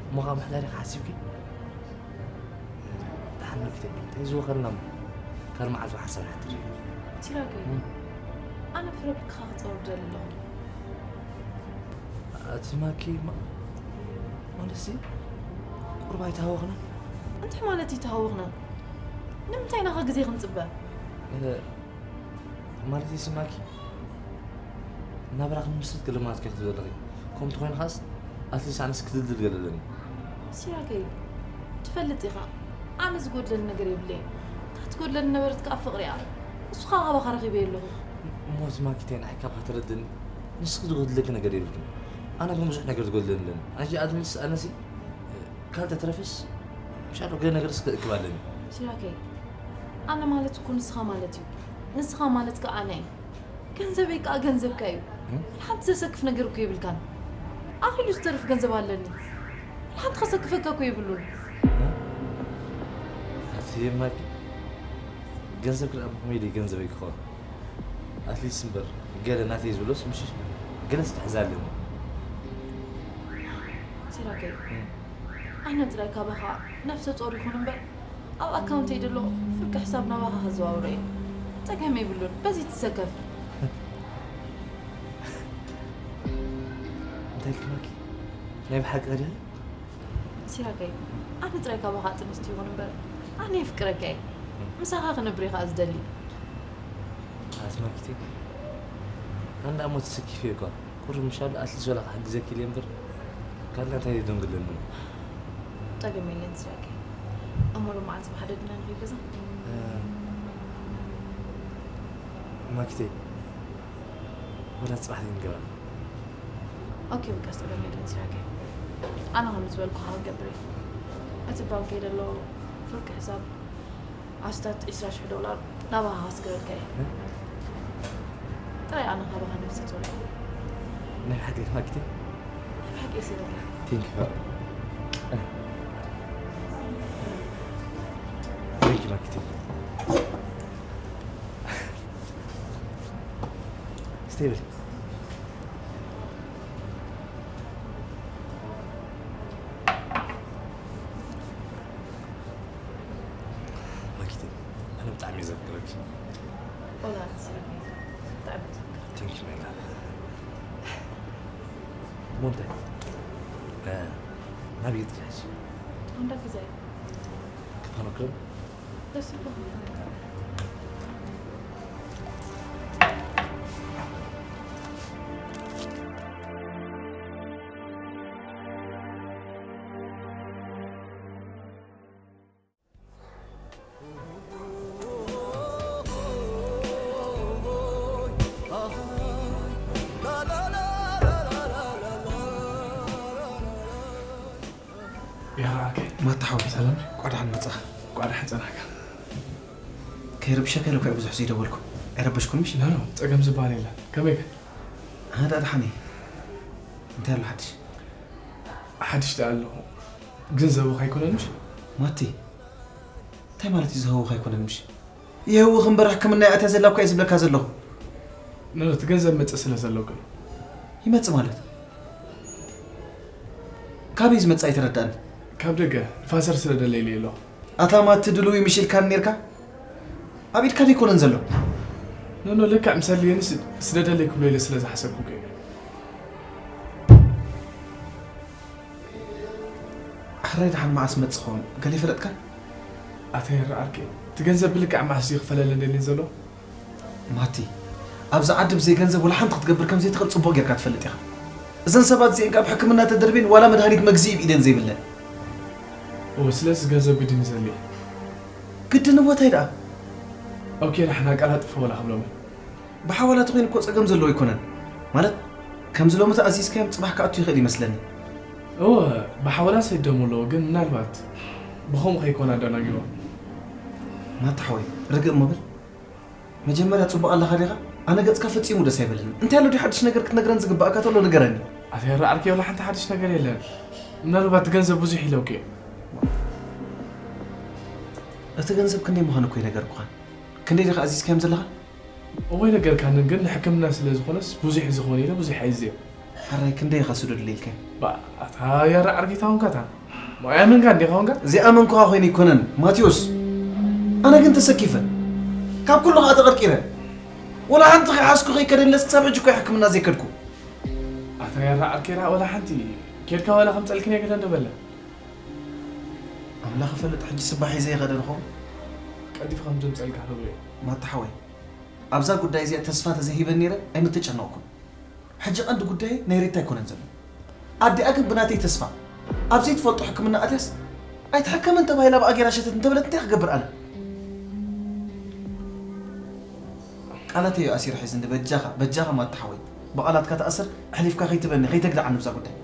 እሞ ካብ ምሕዳር ኢኻ ሓሲብኪ? ደሓን መኪተ፣ እንታይ ዝወኸልና እሞ? ካልእ መዓልቲ ብሓሳብ ንሓድር እዩ። ሲራኪ፣ እም። ኣነ ፍረ ብርክኻ ክጸውር ደሊ ኣለኹ። ኣቲ ማኪ፣ ማ-፣ ማለትሲ ቁሩብ ኣይተሃወኽናን? እንታይ ማለት እዩ ተሃወኽናን? ንምንታይ ኢና ከ ግዜ ክንጽበ? እ፣ ማለት ይስማኪ፣ ናብራ ክንምስርት ገለ ማለት ከ ክትብለኺ። ከምኡ ተኾይኑ ኸኣስ ኣትሊስት ኣነስ ክድልድል ገለ ኣለኒ። ሲራከይ፣ ትፈልጥ ኢኻ፣ ኣነ ዝጎድለኒ ነገር የብለይን። እታ ትጎድለኒ ነበረት ከኣ ፍቕሪ እያ። ንሱ ኸኣ ካባኻ ረኺበዮ ኣለኹ። እሞ ስማኪተይ ንዓይ ካብ ተረድእኒ፣ ንስኺ ዝጎድለኪ ነገር የብልክን። ኣነ ግን ብዙሕ ነገር ዝጎድለኒ ኣለኒ። ኣጂ ኣትሊስት ኣነሲ ካብ ተትረፍስ፣ ምሻሎ ገለ ነገርስ ክእክብ ኣለኒ። ሲራከይ፣ ኣነ ማለት እኮ ንስኻ ማለት እዩ። ንስኻ ማለት ከኣ ኣነ እየ። ገንዘበይ ከኣ ገንዘብካ እዩ። እም? ሓንቲ ዘሰክፍ ነገር እኮ የብልካን። ኣኺሉ ዝተርፍ ገንዘብ ኣለኒ። ሓንቲ ከሰክፈካ እኮ የብሉን። እም? ኣቲ ማኪ፣ ገንዘብ ክልኣ ብኸመይ ደይ ገንዘበይ ክኸውን? ኣትሊስት እምበር፣ ገለ ናተይ ዝብሎስ ምሽ፣ ገለስ ክሕዝ ኣለኒ። ሲራከይ፣ እም። ኣነ ጥራይ ካባኻ ነፍሰ ጾር ይኹን እምበር፣ ኣብ ኣካውንተይ ዘሎ ፍርቂ ሕሳብ ናባኻ ከዘዋውሮ እየ። ጸገም የብሉን፣ በዚ ትሰከፍ። እንታይ ኢልኪ ማኪ? ናይ ብሓቂ ዲኺ? ሲራከይ፣ ኣነ ጥራይ ካባኻ ጥንስቲ ይኹን እምበር፣ ኣነ የፍቅረካ እየ። ምሳኻ ክነብር እየ ኸኣ ዝደሊ። ኣቲ ማኪተይ፣ ኣነ ደኣ እሞ ተሰኪፈ እኳ። ቁሩብ ምሻል ኣትሊስት ወላ ክሕግዘኪ ኢለ እምበር፣ ካልእ እንታይ ደንግለኒ? ጸገም የለን ሲራከይ። እሞ ሎም መዓልቲ ብሓደ ድና ንኸይድ ገዛ? እ፣ ማኪተይ፣ ወላ ጽባሕ ንገባ። ኦኬ፣ በቃ፣ ጸገም የለን ሲራከይ። ኣነ ከም ዝበልኩኻ ክገብር እየ። እቲ ባንከይ ዘሎ ፍርቂ ሕሳብ ኣስታት ዕስራ ሽሕ ዶላር ናባኻ ክስግረልካ እየ። እ? ጥራይ ኣነ ካባኻ ነብሰ ጾር እየ። ናይ ብሓቂ ማኪተይ? ናይ ብሓቂ እየ ሲራከይ። Thank you. Thank you ማኪተይ። እስቲ በል። ማኪተይ፣ ኣነ ብጣዕሚ እየ ዘፍቅረኪ። ኦላ፣ ብጣዕሚ እየ ዘፍቅረኪ። Thank you my love። እሞ እንታይ? እ፣ ናበይ ትኸጂ? እንዳ ገዛይ። ክፋኖ ክረም? ደስ ይብለኩም። ይርኣከ። ማታ ሓወይ፣ ሰላም? እንኳዕ ደሓን መጻኻ። እንኳዕ ደሓን ጸናሕካ። ከይረብሸካ ኢለ እኮ እየ ብዙሕ ዘይደወልኩ። ኣይረበሽኩን ምሽ? ኖ፣ ኖ፣ ጸገም ዝበሃል የለን። ከመይከ? ኣነ ደኣ ደሓን እየ። እንታይ ኣሎ ሓድሽ? ሓድሽ ደኣ ኣሎ። ግን ዘቦኻ ኣይኮነን ምሽ? ማቲ፣ እንታይ ማለት እዩ ዝሃውኽ ኣይኮነን ምሽ? ይህውኽ እምበር ሕክምና እያ ኣትያ ዘላ እኮ እየ ዝብለካ ዘለኹ። ኖ፣ ኖ፣ እቲ ገንዘብ መጽእ ስለ ዘሎ እኮ እዩ። ይመጽእ ማለት? ካበይ ዝመጽእ ኣይተረዳእን። ካብ ደገ፣ ንፋሰር ስለ ደለይሉ እየ ኣለኹ። ኣታ ማቲ ድልው ምሽ ኢልካኒ ኔርካ? ኣብ ኢድካ ደይኮነን ዘሎ። ኖ፣ ኖ፣ ልክዕ ምስ ኣድልየኒ ስ-፣ ስደደለይ ክብሎ ኢለ ስለ ዝሓሰብኩ እኮ እዩ። ሕራይ ደሓን መዓስ መጽእ ኸውን? ገለ ይፈለጥካ? ኣታ የረ ዓርከ፣ እቲ ገንዘብ ብልክዕ መዓስ እዩ ክፈለለይ ደልዩ ዘሎ? ማቲ፣ ኣብዚ ዓዲ ብዘይ ገንዘብ ወላ ሓንቲ ክትገብር ከም ዘይትኽእል ጽቡቕ ጌርካ ትፈልጥ ኢኻ። እዘን ሰባት እዚኤን ካብ ሕክምና ተደርብየን ዋላ መድሃኒት መግዝኢ ብኢደን ዘይብለን። እወ፣ ስለዚ ገንዘብ ግድን እዩ ዘድልየ። ግድን እወ፣ እንታይ ደኣ? ኦኬ፣ ደሓን ኣቀላጥፈ ወላ ክብሎም። ብሓዋላ ተኾይኑ እኮ ጸገም ዘለዎ ኣይኮነን። ማለት፣ ከምዚ ሎሚ ተኣዚዝካዮም ጽባሕ ክኣቱ ይኽእል ይመስለኒ። እወ፣ ብሓዋላ ሰዲዶም ኣለዉ፣ ግን ምናልባት ብኸምኡ ከይኮነ ኣደናጊሮም። ማታ ሓወይ፣ ርግእ እሞ በል። መጀመርያ ጽቡቕ ኣለኻ ዲኻ? ኣነ ገጽካ ፈጺሙ ደስ ኣይበለንን። እንታይ ኣሎ ድዩ ሓድሽ ነገር ክትነግረኒ ዝግባኣካ ተሎ ንገረኒ። ኣታ የረ ዓርከይ፣ ወላ ሓንቲ ሓድሽ ነገር የለን። ምናልባት ገንዘብ ብዙሕ ኢለውኪ እየ። እቲ ገንዘብ ክንደይ ምዃኑ እኮ ይነገርኩኻን። ክንደይ ዲኻ ኣዚዝካዮም ዘለኻ? እወ ኣይነገርካንን፣ ግን ንሕክምና ስለ ዝኾነስ ብዙሕ ዝኸውን ኢለ ብዙሕ ኣይዝዮ። ሕራይ ክንደይ ኢኻ ስደዱለይ ኢልካዮ? ባ፣ ኣታ የረ ዓርከይ እንታይ ኾንካ ኣታ? ሞያ መንካ እንዲኻ ኾንካ? ዘይኣመንኩኻ ኮይነ ኣይኮነን፣ ማቴዎስ። ኣነ ግን ተሰኪፈ። ካብ ኩሉ ኸኣ ተቐርቂረ። ወላ ሓንቲ ከይሓዝኩ ከይከደለስ ክሳብ ሕጂ እኮ ሕክምና ዘይከድኩ። ኣታ የረ ዓርከይ ደኣ ወላ ሓንቲ ኬድካ ዋላ ከምጸልክን እየ ግዳ እንዶ በለ። ኣምላኽ ይፈልጥ፣ ሕጂ ስባሕ ሒዘ ይኸደ ንኸውን። ቀልጢፈ ከም ዘምጸልካ ክነግሮ እየ። ማታ ሓወይ፣ ኣብዛ ጉዳይ እዚኣ ተስፋ ተዘይሂበ ነይረ ኣይምተጨነቕኩን። ሕጂ ቀንዲ ጉዳይ ናይ ሪታ ኣይኮነን ዘሎ። ኣዲኣ ግን ብናተይ ተስፋ ኣብ ዘይትፈልጦ ሕክምና ኣትያስ ኣይትሕከምን ተባሂላ ብኣ ገይራ ሸተት እንተበለት እንታይ ክገብር ኣነ? ቃላተይ እዩ ኣሲረ ሒዝኒ። በጃኻ፣ በጃኻ ማታ ሓወይ፣ ብቓላትካ ተኣሰር፣ ኣሕሊፍካ ከይትበኒ፣ ከይተግድዓኒ ብዛ ጉዳይ።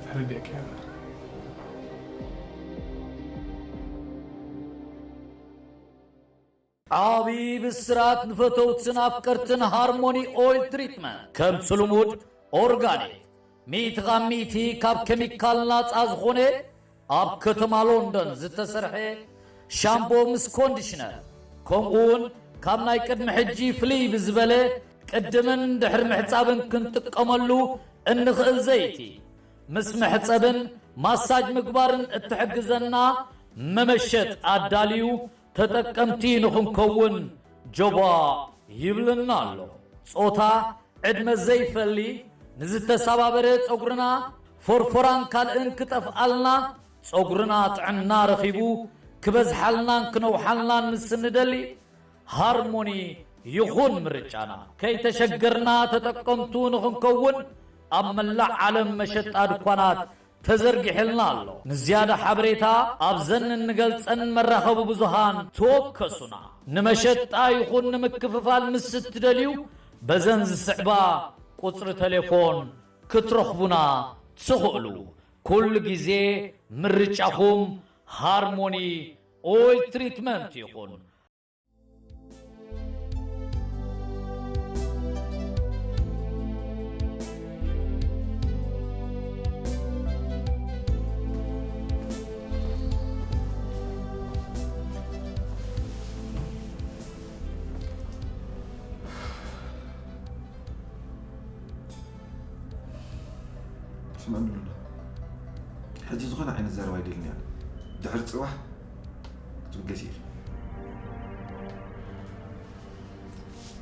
ተረዲእካ እየ። ዓቢ ብስራት ንፈተውትን ኣፍቀርትን ሃርሞኒ ኦይል ትሪትመንት። ከምቲ ልሙድ ኦርጋኒክ፣ ሚእቲ ካብ ሚእቲ ካብ ኬሚካል ናጻ ዝኾነ ኣብ ከተማ ሎንደን ዝተሰርሐ ሻምቦ ምስ ኮንዲሽነር፣ ከምኡውን ካብ ናይ ቅድሚ ሕጂ ፍልይ ብዝበለ ቅድምን ድሕሪ ምሕጻብን ክንጥቀመሉ እንኽእል ዘይቲ፣ ምስ መሕጸብን ማሳጅ ምግባርን እትሕግዘና መመሸጥ ኣዳልዩ ተጠቀምቲ ንኽንከውን ጆባ ይብልና ኣሎ። ጾታ፣ ዕድመ ዘይፈሊ፣ ንዝተሰባበረ ጸጉርና፣ ፎርፎራን ካልእን ክጠፍኣልና፣ ጸጉርና ጥዕና ረኺቡ ክበዝሓልናን ክነውሓልናን ምስ እንደሊ፣ ሃርሞኒ ይኹን ምርጫና። ከይተሸገርና ተጠቀምቱ ንኽንከውን ኣብ መላእ ዓለም መሸጣ ድኳናት ተዘርጊሕልና ኣሎ። ንዝያዳ ሓበሬታ ኣብዘን እንገልጸን መራኸቢ ብዙሃን ተወከሱና። ንመሸጣ ይኹን ንምክፍፋል ምስ እትደልዩ፣ በዘን ዝስዕባ ቁጽሪ ቴሌፎን ክትረኽቡና ትኽእሉ። ኩሉ ግዜ ምርጫኹም ሃርሞኒ ኦይል ትሪትመንት ይኹን። ስምዕኒ ሉላ፣ ሕጂ ዝኾነ ዓይነት ዘረባ ኣይደልን እየ። ድሕሪ ጽባሕ ክትብገስ ኢኺ።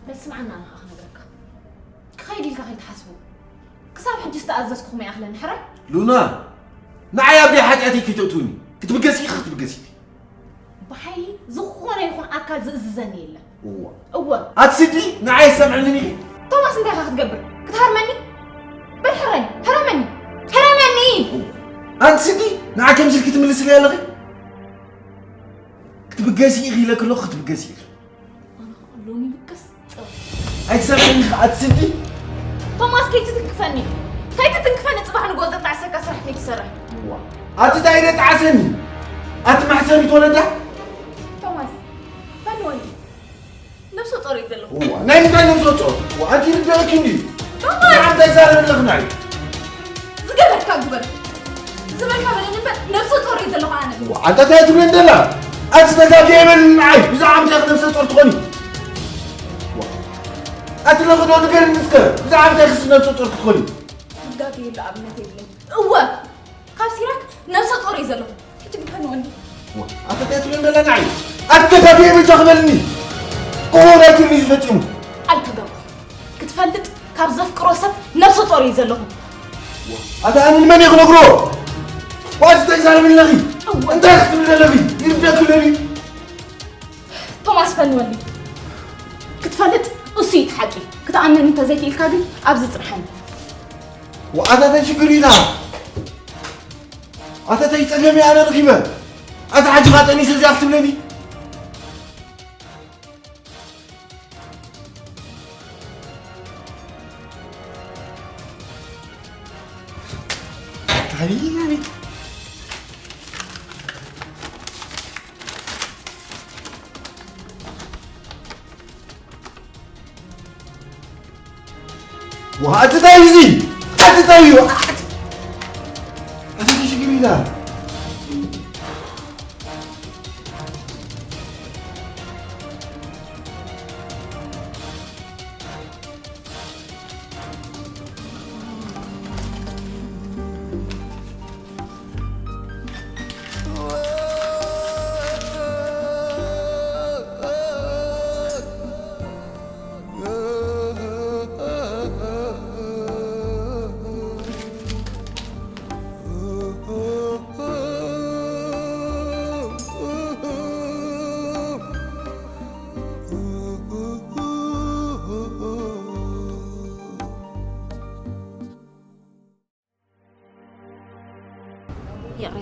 በል ስምዓና፣ ኣነ ኸኣ ክነግረካ። ክኸይድ ኢልካ ከይትሓስቦ። ክሳብ ሕጂ ዝተኣዘዝኩኹም ይኣኽለኒ፣ ሕራይ? ሉና፣ ንዓይ ኣብ ደይ ሓጢኣተይ ከይተእትውኒ። ክትብገስ ኢኺ፣ ክትብገስ ኢኺ። ብሓይሊ ዝኾነ ይኹን ኣካል ዝእዝዘኒ የለን። እዋ። እወ። ኣቲ ስዲ፣ ንዓይ ይሰምዕልኒ ኢኺ? ቶማስ፣ እንታይ ኢኻ ክትገብር? ክትሃርመኒ? በል ሕረኒ፣ ሕረመኒ፣ ሕረመኒ! እዋ። ኣንቲ ስዲ፣ ንዓ ከምዚ ኢልኪ ትምልስለይ ኣለኺ? ክትብገሲ ኢኺ ኢለ ከለኹ ክትብገሲ ኢኺ። ኣነ ኸኣ ሎሚ ብገስ ጸው። ኣይትሰምዕኒ ኢኺ ኣቲ ስዲ? ቶማስ፣ ከይትትንክፈኒ። ከይትትንክፈኒ፣ ጽባሕ ንግሆ ዘጣዕሰካ ስራሕ ከይትሰርሕ። እዋ። ኣቲ እንታይ ኢለ ጣዕሰኒ? ኣቲ ማሕሰኒት ወለዳ? ቶማስ፣ ፈንወኒ። ነብሰ ጾር እዩ ዘለኹ። እዋ፣ ናይ ምንታይ ነብሰ ጾር? እዋ፣ ኣንቲ ይርድኣኪ እንድዩ። ቶማስ! ንዓ እንታይ ዛረብ ኣለኺ ንዓይ? ዝገበርካ ግበር። ዝበልካ በለኒ እምበር ነብሰ ጾር እዩ ዘለኹ ኣነ። እዋ፣ ኣንታ እንታይ ትብለኒ ዘላ? ኣቲ ተጋግየ በልኒ ንዓይ። ብዛዕባ ምንታይ ነብሰ ጾር ትኾኒ? እዋ፣ ኣቲ ለኽዶ ንገርኒ እስከ። ብዛዕባ ምንታይ ክሲ ነብሰ ጾር ክትኾኒ? ዝጋግየሉ ኣብነት የብለይን። እወ፣ ካብ ሲራክ ነብሰ ጾር እዩ ዘለኹ። ሕጂ ግን ፈንወኒ። እዋ፣ ኣቲ እንታይ ትብለኒ ዘላ ንዓይ? ኣቲ ተጋግየ በጃኺ በልኒ። እዎ፣ ናይ ትብሊ እዩ ፈጺሙ። ኣይተጋግኹ። ክትፈልጥ ካብ ዘፍቅሮ ሰብ ነብሰ ጾር እዩ ዘለኹ። ኣታ ኣነ ንመን እየ ክነግሮ? ዋት እንታይ ዛረብኒ ኣለኺ? እወ። እንታይ ክትብሊ ዘለኺ? ይርደኪ ኣለኒ። ቶማስ ፈንወኒ። ክትፈልጥ እሱ እዩ እቲ ሓቂ። ክትኣምን እንተዘይክኢልካ ግን ኣብዚ ጽንሐኒ። ዋኣታ እንታይ ሽግር እዩ ኢላ? ኣታ እንታይ ጸገም እየ ኣነ ረኺበ? ኣታ ሓጂ ኻጠኒሰ እዚኣ ክትብለኒ? ኣቤት፣ ኣቤት። ዋ፣ ኣቲ ታይ እዚ? ኣቲ ታይ እዩ? ኣቲ፣ ኣቲ ሽግር ኢላ።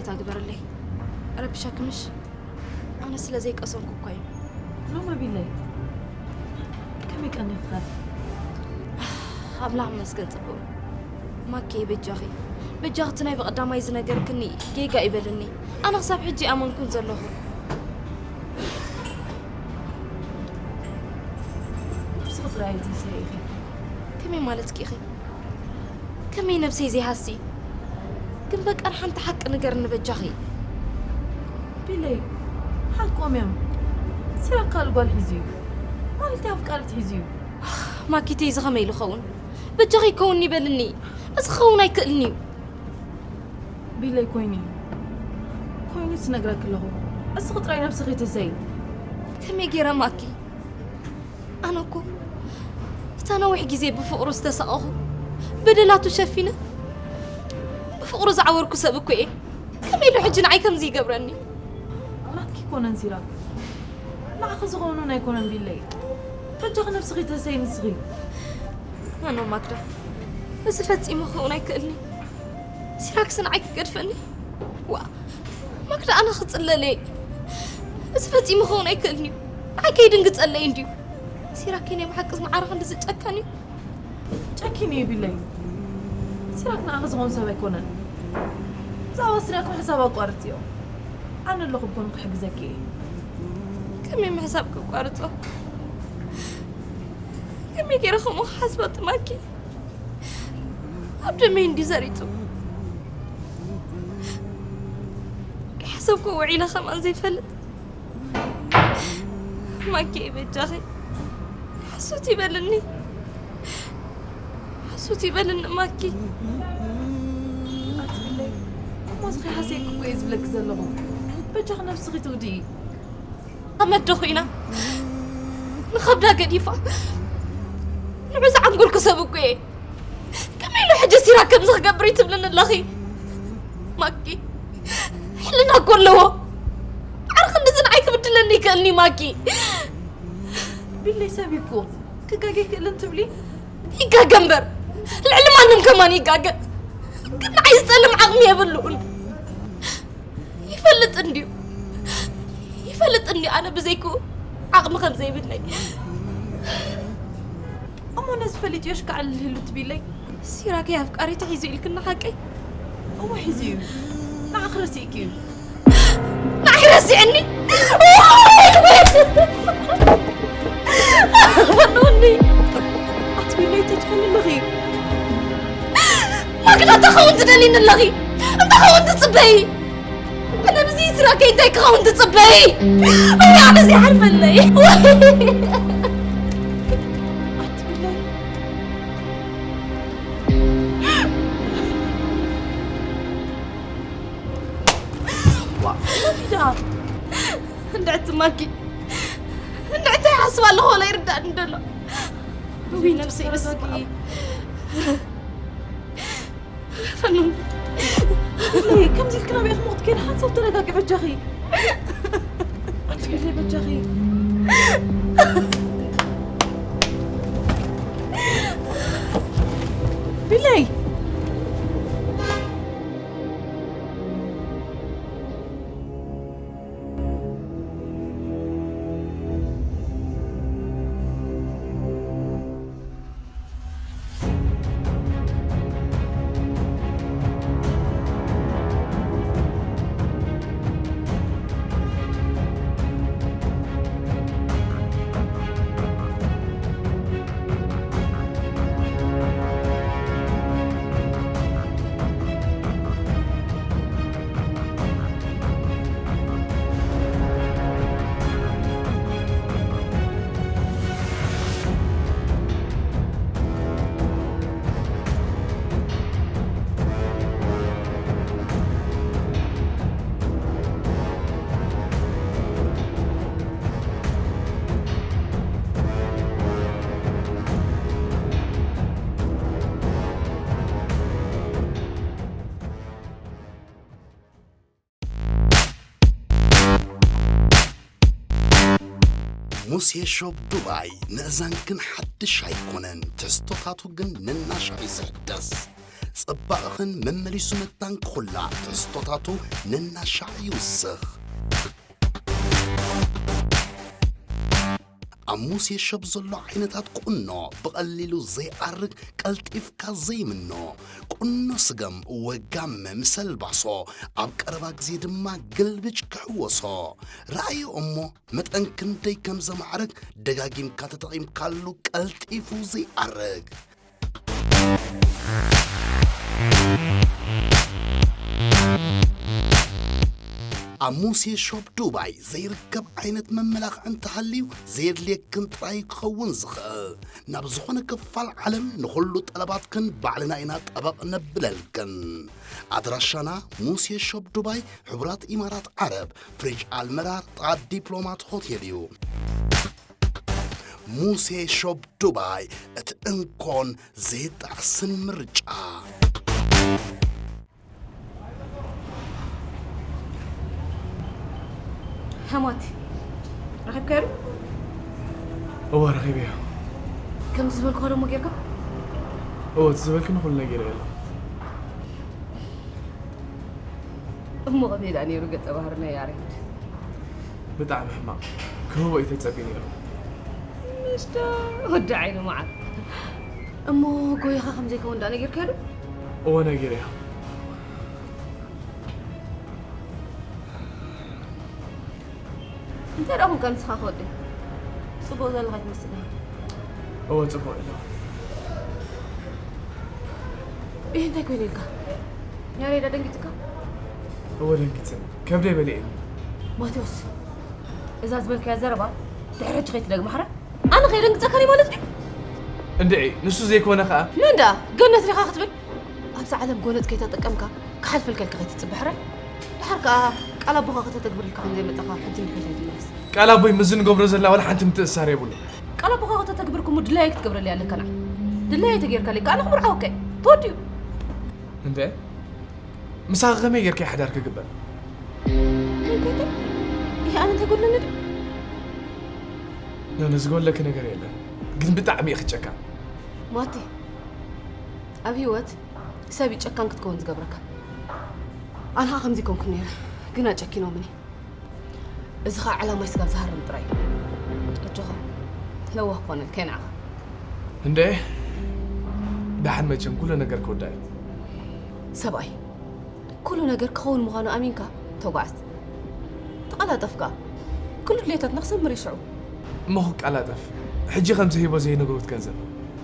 ይቕሬታ ግበርለይ። ረቢሸክምሽ? ኣነ ስለ ዘይቀሰንኩ እኳ እዩ። ሎማ ቢለይ፣ ከመይ ቀኒኽኻ? ኣምላኽ ይመስገን ጽቡቕ። ማኪ፣ በጃኺ፣ በጃኺ እቲ ናይ ብቐዳማይ ዝነገርክኒ ጌጋ ይበልኒ። ኣነ ክሳብ ሕጂ ኣመንኩን ዘለኹ። ነብስኺ ጥራይ ኣይትህሰይ ኢኺ። ከመይ ማለትኪ ኢኺ? ከመይ ነብሰይ ዘይሃሲ? ግን በቃ ሓንቲ ሓቂ ንገርኒ በጃኺ። ቢለይ፣ ሓቆም እዮም። ሲራክ ካልእ ጓል ሒዙ እዩ። ማለት ኣፍቃሪት ሒዙ እዩ። ማኪተይ፣ እዚ ከመይ ኢሉ ኸውን? በጃኺ ይከውን ይበልኒ። እዚ ክኸውን ኣይክእልን እዩ። ቢለይ፣ ኮይኑ እዩ። ኮይኑ ስነግረኪ ኣለኹ። እስኺ ጥራይ ነብስኺ ትህሰይ። ከመይ ገይረ ማኪ? ኣነ እኮ እታ ነዊሕ ግዜ ብፍቕሩ ዝተሳቐኹ፣ በደላቱ ሸፊነ ብፍቕሩ ዝዓወርኩ ሰብ እኮ እየ። ከመይ ኢሉ ሕጂ ንዓይ ከምዚ ይገብረኒ? ናትኪ ኣይኮነን ሲራክ። ንዓኺ ዝኸውን እውን ኣይኮነን ቢለይ። በጃኺ ነብስኺ ትህሰይ ንስኺ። ኣነ ማክዳ፣ እዚ ፈጺሙ ክኸውን ኣይክእልን እዩ። ሲራክስ ንዓይ ክገድፈኒ? ዋ፣ ማክዳ፣ ኣነ ክጽለል እየ። እዚ ፈጺሙ ክኸውን ኣይክእልን እዩ። ንዓይ ከይድንግጸለይ እንድዩ። ሲራክ ናይ ብሓቂ ዝመዓረ ክንድዚ ጨካን እዩ። ጨኪን እዩ ቢለይ። ሲራክ ንዓኺ ዝኸውን ሰብ ኣይኮነን። ብዛዕባ ሲራክ ምሕሳብ ኣቋርጽዮ። ኣነ ኣለኹ ብጎንኺ ክሕግዘኪ እየ። ከመይ ምሕሳብ ከቋርጾ? ከመይ ገይረ ከምኡ ክሓስባ ጥማኪ? ኣብ ደመይ እንዲ ዘሪጡ። ከይሓሰብኩ ውዒለ ከማን ዘይፈልጥ። ማኪ በጃኺ። ሕሱት ይበልኒ። ሕሱት ይበልኒ ማኪ። ኣትብለይ። እሞ እዚ ከይሓሰይኩ እኮ እየ ዝብለኪ ዘለኹ። በጃኺ ነብስኺ ትውድኢ። ኣመዶ ኮይና ንኸብዳ ገዲፋ ንዑ ዝዓንጎልኩ ሰብ እኮ እየ። ከመይ ኢሉ ሕጂ ሲራክ ከምዚ ክገብር እዩ ትብልኒ ኣለኺ? ማኪ፣ ሕልና እኮ ኣለዎ። ዓርኺ እንደዚ ንዓይ ክብድለኒ ይክእልኒ ማኪ። ቢለይ ሰብ እዩ እኮ። ክጋገ ይክእልን ትብሊ? ይጋገ እምበር፣ ልዕሊ ማንም ከማን ይጋገ። ግን ንዓይ ዝጸልም ዓቕሚ የብሉን። ይፈልጥ እንድዩ። ይፈልጥ እንድዩ ኣነ ብዘይክኡ ዓቕሚ ከም ዘይብለይ። እሞ ነዚ ፈሊጡ እዮሽ ክዓልል ህሉ ትቢለይ? ሲራክ ኣፍቃሪት ሒዙ ኢልክና ሓቀይ? እሞ ሒዙ እዩ። ንዓኺ ረሲእኪ እዩ። ንዓይ ረሲዕኒ? ፈንውኒ። ኣትቢለይ ተትፈኒ ኣለኺ። ማክዳ እንታይ ክኸውን ትደልይኒ ኣለኺ? እንታይ ክኸውን ትጽበዪ? ኣነ ብዚ ስራከይ እንታይ ክኸውን ትጽበዪ? ወይ ኣነ እዚ ሓርፈለይ። ኣትቢለይ። ዋ፣ ሊዳ። እንድዕቲ ማኪ፣ እንድዕቲ ይሓስብ ኣለኹ ወላ ይርዳእኒ ደሎ። ውይ፣ ነብሰይ ተረጋጊ። በስመ ኣብ። ፈኑን። ሊሊ፣ ከምዚ ኢልኪ ናበይ ኢኺ ምኽትኬን? ሓንሳብ ተረጋጊ በጃኺ። ኣንቲ ሊሊ፣ በጃኺ። ሊሊ። ሙሴ ሾፕ ዱባይ፣ ንእዛን ግን ሓድሽ ኣይኮነን፣ ትሕዝቶታቱ ግን ነናሻ እዩ ዘሕደስ። ጽባቕኽን መመሊሱ መታን ክኹላዕ ትሕዝቶታቱ ነናሻዕ ይውስኽ። ኣብ ሙሴ ሾፕ ዘሎ ዓይነታት ቁኖ ብቐሊሉ ዘይኣርግ፣ ቀልጢፍካ ዘይምኖ ቁኖ ስገም ወጋመ ምስ ኣልባሶ፣ ኣብ ቀረባ ግዜ ድማ ግልብጭ ክሕወሶ። ረኣዮ እሞ መጠን ክንደይ ከም ዘማዕርግ ደጋጊምካ ተጠቒምካሉ ቀልጢፉ ዘይኣርግ። ኣብ ሙሴ ሾፕ ዱባይ ዘይርከብ ዓይነት መመላኽዒ እንተሃልዩ ዘየድልየክን ጥራይ ክኸውን ዝኽእል። ናብ ዝኾነ ክፋል ዓለም ንኹሉ ጠለባትክን ባዕልና ኢና ጠበቕ ነብለልክን። ኣድራሻና ሙሴ ሾፕ ዱባይ፣ ሕቡራት ኢማራት ዓረብ፣ ፍሪጅ ኣልመራር ጥቓ ዲፕሎማት ሆቴል እዩ። ሙሴ ሾፕ ዱባይ፣ እቲ እንኮን ዘይጣዕስን ምርጫ። ሓማቲ፣ ረኺብካዮ ዶ? እወ፣ ረኺበዮ። ከምቲ ዝበልኩኻ ደሞ ጌርካ? እወ፣ እቲ ዝበልክኒ ኩሉ ነጊረዮ ኣለኹ። እሞ ከመይ ደኣ ነይሩ ገጸ ባህሪ ናይ ያሬድ? ብጣዕሚ ሕማቕ። ክህቦ እዩ ተጸብዩ ነይሩ። ምሽ ዶ ወዲ ዓይኒ መዓር። እሞ ጎይኻ ከም ዘይከውን ደኣ ነጊርካዮ ዶ? እወ፣ ነጊረዮ። እንታይ ደኣ ኮንካ ንስኻ ከወዲ? ጽቡቕ ዘለኻ ኣይትመስልን። እወ፣ ጽቡቕ ኣለኹ። ይህ እንታይ ኮይኑ ኢልካ? ያሬድ ኣደንጊጽካ? እወ፣ ደንጊጸኒ። ከብደይ በሊዕኒ። ማቴዎስ፣ እዛ ዝበልካያ ዘረባ ድሕሪ ሕጂ ከይትደግማ ሕራይ። ኣነ ከየደንግጸካ ድየ ማለት ድዩ? እንድዒ፣ ንሱ ዘይኮነ ከኣ። መን ደኣ? ገነት ዲኻ ክትብል? ኣብዛ ዓለም ጎነጽ ከይተጠቀምካ ክሓልፈልካ ኢልካ ከይትጽበ ሕራይ። ድሓር ከኣ ቃል ኣቦኻ ከተተግብር ኢልካ ከም ዘይመጻኻ ሕጂ እንድሕር ከይትመለስ። ቃል ኣቦይ ምስዚ ንገብሮ ዘለና ዋላ ሓንቲ ምትእስሳር የብሉን። ቃል ኣቦኻ ከተተግብር እኮ እሞ ድላየይ ክትገብረለይ ኣለካ ንዓይ። ድላየይ ተጌርካለይ ከኣ ኣነ ክምርዓወካ እየ። ተወዲኡ። እንተ ምሳኺ ከመይ ጌርካ እዩ ሓዳር ክግበር? እንታይ እንታይ? ይሄ ኣነ እንታይ ጎድለኒ ድዩ? ኖ፣ ኖ፣ ዝጎድለኪ ነገር የለን። ግን ብጣዕሚ ኢኺ ጨካን። ማቲ፣ ኣብ ህይወት ሰብ እዩ ጨካን ክትከውን ዝገብረካ። ኣነ ኸዓ ከምዚ ኮንኩ ነይረ፣ ግና ጨኪኖምኒ። እዚ ኸዓ ዕላማይ ስጋብ ዝሃርም ጥራይ እዩ። ኣጆኻ፣ ለዋህ ክኾነልካ እየ ንዓኻ። እንደ፣ ደሓን መቸም ኩሉ ነገር ክውዳእ እዩ። ሰብኣይ፣ ኩሉ ነገር ክኸውን ምዃኑ ኣሚንካ ተጓዓዝ። ተቐላጠፍ ከኣ። ኩሉ ድሌታትና ክሰምር እዩ ሽዑ። እሞ ክቀላጠፍ፣ ሕጂ ከምዚ ሂቦ ዘይነግሩት ገንዘብ።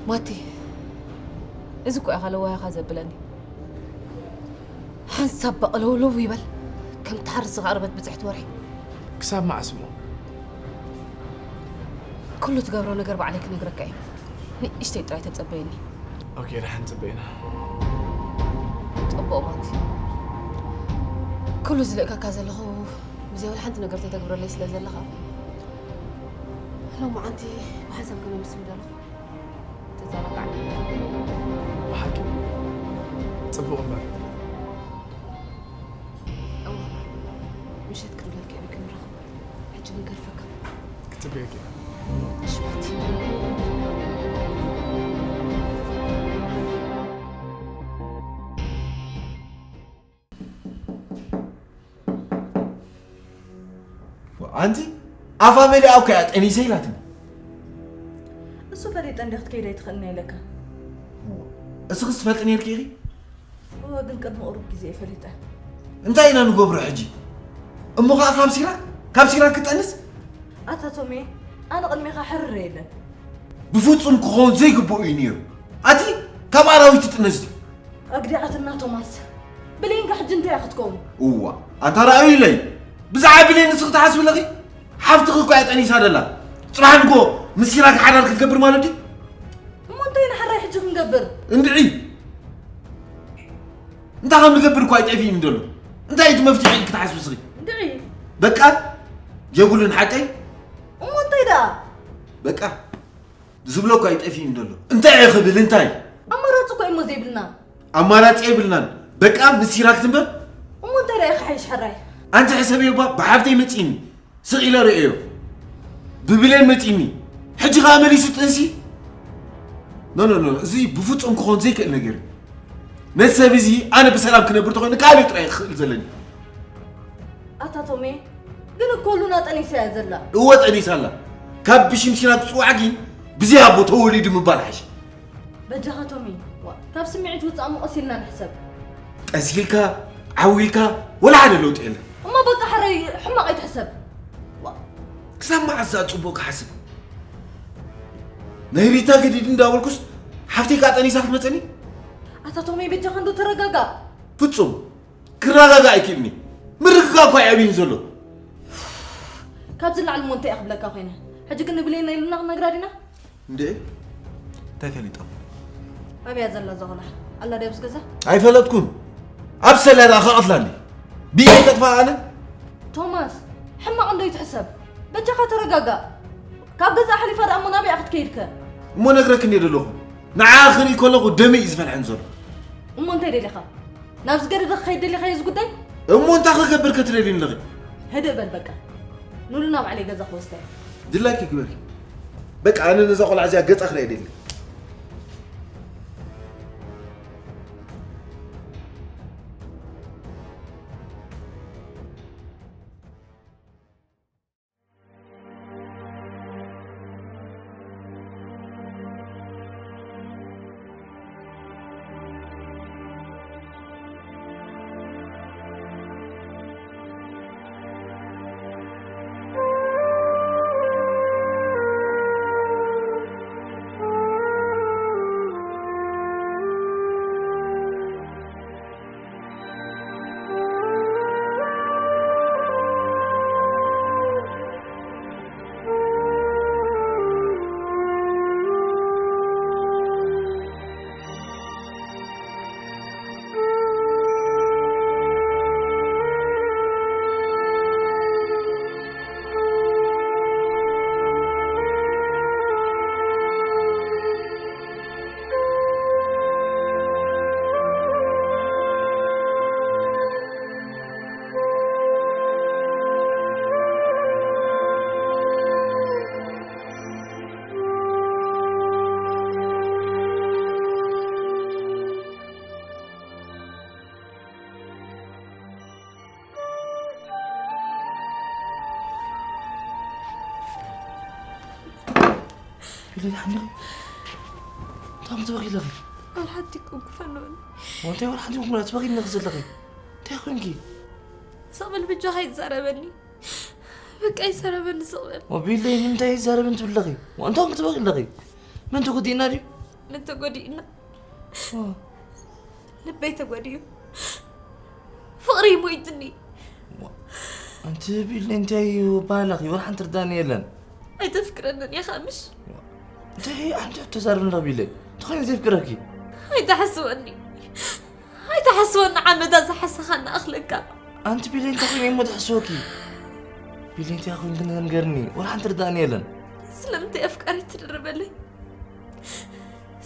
ማቲ፣ እዚ እኮ ኢኻ ለዋህ ኢኻ ዘብለኒ። ሓንሳብ በቕለውለው ይበል፣ ከም ትሓርስ ዝቐረበት ብጽሕቲ ወርሒ። ክሳብ መዓስ እሞ? ኩሉ ትገብሮ ነገር ባዕለይ ክነግረካ እየ። ንእሽተይ ጥራይ ተጸበየኒ። ኦኬ፣ ደሓን ጽበየና። ጽቡቕ ማቲ። ኩሉ ዝልእከካ ዘለኹ ብዘይ ወላ ሓንቲ ነገር ተተግብረለይ ስለ ዘለኻ፣ ሎማዓንቲ ብሓንሳብ ክመልስ ምደለኹ። ተዘናጋዕ። ብሓቂ ጽቡቕ እምበር። እወ፣ ምሸት ክድውለልካ እየ ክንራኸብ። ሕጂ ግን ከርፈካ። ክጽበየኪ እየ። እሺ፣ በቲ። ኣንቲ ኣፋ መሊኣ እኮ እያ ጠኒሰ ኢላትኒ። እሱ ፈሊጠ እንደ ክትከይድ ኣይትኽእልን ኢለካ። እስኽስ ትፈልጢ ነይርኪ ኢኺ? እወ፣ ግን ቅድሚ ቁሩብ ግዜ እየ ፈሊጠ። እንታይ ኢና ንገብሮ ሕጂ? እሞ ኸዓ ካብ ሲራክ፣ ካብ ሲራክ ክጠንስ? ኣታ ቶሜ፣ ኣነ ቅድሜኻ ሕርር የለን። ብፍጹም ክኸውን ዘይግብኦ እዩ ነይሩ። ኣቲ ካብ ኣራዊት ትጥነስ ድዩ? ኣግዲዓትና ቶማስ። ብሌንካ ሕጂ እንታይ እያ ክትከውን? እዋ፣ ኣንታ ረኣዩለይ። ብዛዕባ ብሌን ንስኺ ትሓስቢ ኣለኺ? ሓፍትኺ እኮ እያ ጠኒሳ ደላ። ጽባሕ ንግሆ ምስ ሲራክ ሓዳር ክትገብር ማለት ድዩ? እሞ እንታይ ኢና ሕራይ ሕጂ ክንገብር? እንድዒ። እንታይ ከም ንገብር እኮ ኣይጠፍእን ደሎ። እንታይ እዩ እቲ መፍትሒ ኢልኪ ትሓስቢ እስኺ? እንድዒ። በቃ የብሉን ሓቀይ? እሞ እንታይ ደኣ? በቃ ዝብሎ እኮ ኣይጠፍእን ደሎ። እንታይ እየ ክብል እንታይ? ኣማራጺ እኮ እሞ ዘይብልና። ኣማራጺ የብልናን። በቃ ምስ ሲራክ ትንበር። እሞ እንታይ ደኣ እዩ ክሓይሽ ሕራይ? ኣንቲ ሕሰብዮ እባ ብሓፍተይ መጺኒ። ስቕ ኢለ ርእዮ። ብብሌን መጺኒ። ሕጂ ኸኣ መሊሱ ጥንሲ? ኖ፣ ኖ፣ ኖ፣ እዚ ብፍጹም ክኾን ዘይክእል ነገር እዩ። ነዚ ሰብ እዚ ኣነ ብሰላም ክነብር ተኾይኑ ካልእ ጥራይ ክኽእል ዘለኒ። ኣታ ቶሜ፣ ግን እኮ ሉና ጠኒሳ እያ ዘላ። እወ ጠኒሳ ኣላ። ካብ ብሽም ሲና ክጽዋዕ ግን ብዘይ ኣቦ ተወሊዱ ምባል ሓሽ። በጃኻ ቶሜ፣ ዋ፣ ካብ ስምዒት ውጻእ እሞ ቀስ ኢልና ንሕሰብ። ቀስ ኢልካ ዓው ኢልካ ወላ ሓደ ለውጢ የለን። እሞ በቃ ሕራይ ሕማቕ ኣይትሕሰብ። ዋ፣ ክሳብ መዓስ ዝኣ ጽቡቕ ክሓስብ? ናይ ሪታ ገዲድ እንዳበልኩስ ሓፍተይ ከኣ ጠኒሳ ክትመጸኒ? ኣታ ቶሜ በጃኻ እንዶ ተረጋጋ። ፍጹም ክረጋጋ ኣይክእልኒ። ምርግጋ እኳ ይኣብይኒ ዘሎ። ካብዚ ላዕሊ እሞ እንታይ እየ ክብለካ ኮይነ? ሕጂ ግን ንብሌን ናይ ሉና ክነግራ ዲና? እንዴ እንታይ ፈሊጦም? ኣበያ ዘላ እዛ ቆልዓ? ኣላ ድያ ኣብዚ ገዛ? ኣይፈለጥኩን። ኣብ ሰላ ደኣ ከቐትላኒ። ብኢደይ ከጥፋ ኣነ? ቶማስ፣ ሕማቕ እንዶ ይትሕሰብ። በጃኻ ተረጋጋእ። ካብ ገዛ ሓሊፋ ደኣ እሞ ናበይ ክትከይድከ? እሞ ነግረክን እየ ዘለኹ። ንዓ ክርኢ ከለኹ ደመይ እዩ ዝፈልሐን ዘሎ። እሞ እንታይ ደሊኻ? ናብ ዝገደደ ክኸይድ ደሊኻ እዩ እዚ ጉዳይ? እሞ እንታይ ክገብር ከትደልዩ ኣለኺ? ህድእ በል በቃ። ንሉና ባዕለይ ገዛ ክወስዳ እየ። ድላይኪ ግበሪ። በቃ ኣነ ነዛ ቆልዓ እዚኣ ገጻ ክርእያ ደሊ። ቢለይ ሓንደኺ እንታይ ትበኺ ኣለኺ? ዋላ ሓንቲ ክጉፈኖኒ። እንታይ ዋላ ሓንቲ ምኩና ትበኺ ኣለኺ ዘለኺ? እንታይ ኮይንኪ? ስቕ በል በጃኻ ይዛረበኒ። በቃ ይዛረበኒ ስቕ በል። ቢለይ ንምንታይ ይዛረበኒ ትብሊ ኣለኺ? እንታይ ትበኺ ኣለኺ? መን ተጎዲእና ድዩ? መን ተጎዲእና? ልበይ ተጎዲኡ ፍቕሪ ሞይትኒ። ኣንቲ ቢል እንታይ እዩ ባህላኺ? ወላ ሓንቲ ርዳኒ የለን። ኣይተፍቅረንን ኢኻ ምሽ? እንታይ ሓንቲ ሕቶ ዛርብ ንረቢለይ እንተኾይኑ ዘፍቅረኪ? ኣይተሓስወኒ ኣይተሓስወኒ ዓመታ ዝሓሰኻ እናኣኽለካ። ኣንቲ ቢለይ እንታይ ኮይነ እሞ ዝሕስወኪ? ቢለይ እንታይ ኮይኑ ግን ንገርኒ ወላ ሓንቲ ርዳኒ የለን። ስለምንታይ ኣፍቃሪት ትድርበለይ?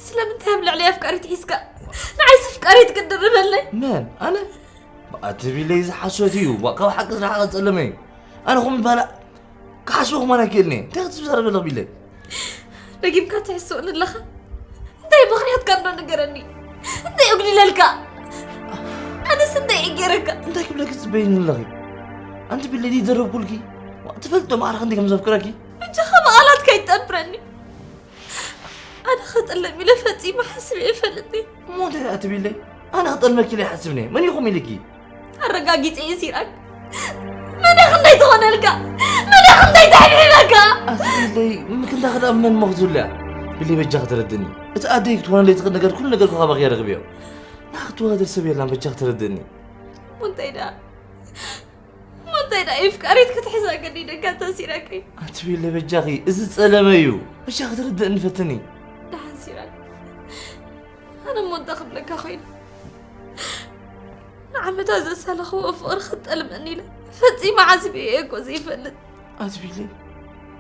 ስለምንታይ ኣብ ልዕሊ ኣፍቃሪት ሒዝካ ንዓይስ ኣፍቃሪት ክትድርበለይ? መን ኣነ? ኣቲ ቢለይ ዝሓሶት እዩ ካብ ሓቂ ዝረሓቐ ጸለመ እዩ። ኣነ ኹም ባላ ክሓስቦ ኹማን ኣይክእልኒ እንታይ ክትዛረብ ኣለኽ ቢለይ? ደጊምካ ትሕስወኒ ኣለኻ? እንታይ ምኽንያትካ እንዶ ንገረኒ? እንታይ ኣጉዲለልካ? ኣነስ እንታይ እየ ገይረካ? እንታይ ክብለኪ ትጽበይኒ ኣለኺ? ኣንቲ ቢለይ ድይ ደረብኩልኪ? ትፈልጦ ማዕረ ክንደይ ከም ዘፍቅረኪ? ብጃኻ ብቓላትካ ይጠብረኒ። ኣነ ክጥለም ኢለ ፈጺመ ሓስበ ኣይፈልጥን። እሞ እንታይ ደኣ ትብለይ? ኣነ ክጠልመኪ ኢለ ኣይሓስብን እየ። መን ኢኹም ኢልኪ? ኣረጋጊጸ እየ ሲራክ። መን ኢኻ እንታይ ትኾነልካ? መን ኢኻ እንታይ ተሕብሒበካ? ኣቲ ቢለይ ምክንዳኺ ደኣ መን እሞ ክትብልያ? ቢለይ በጃኺ ተረድእኒ። እቲ ኣደይ ክትኮነለይ ትኽእል ነገር ኩሉ ነገር ካባኺ እየ ረኺበዮ። ንዓ ክትወዳደር ሰብ የላን በጃኺ ተረድእኒ። እሞ እንታይ ደኣ? እሞ እንታይ ደኣ ኢፍቃሪት ክትሕዛ ገዲደካ እታ ሲራከይ? ኣቲ ቤለ በጃኺ እዚ ጸለመ እዩ። በጃኺ ክትርድእኒ ፈትኒ። ደሓን ሲራክ ኣነ እሞ እንታይ ክብለካ ኮይኑ ንዓመታት ዘሳለኽዎ ፍቕሪ ክትጠልመኒ ኢለ ፈጺመ ዓስበዮ እየ እኮ ዘይፈልጥ። ኣቲ ቤለ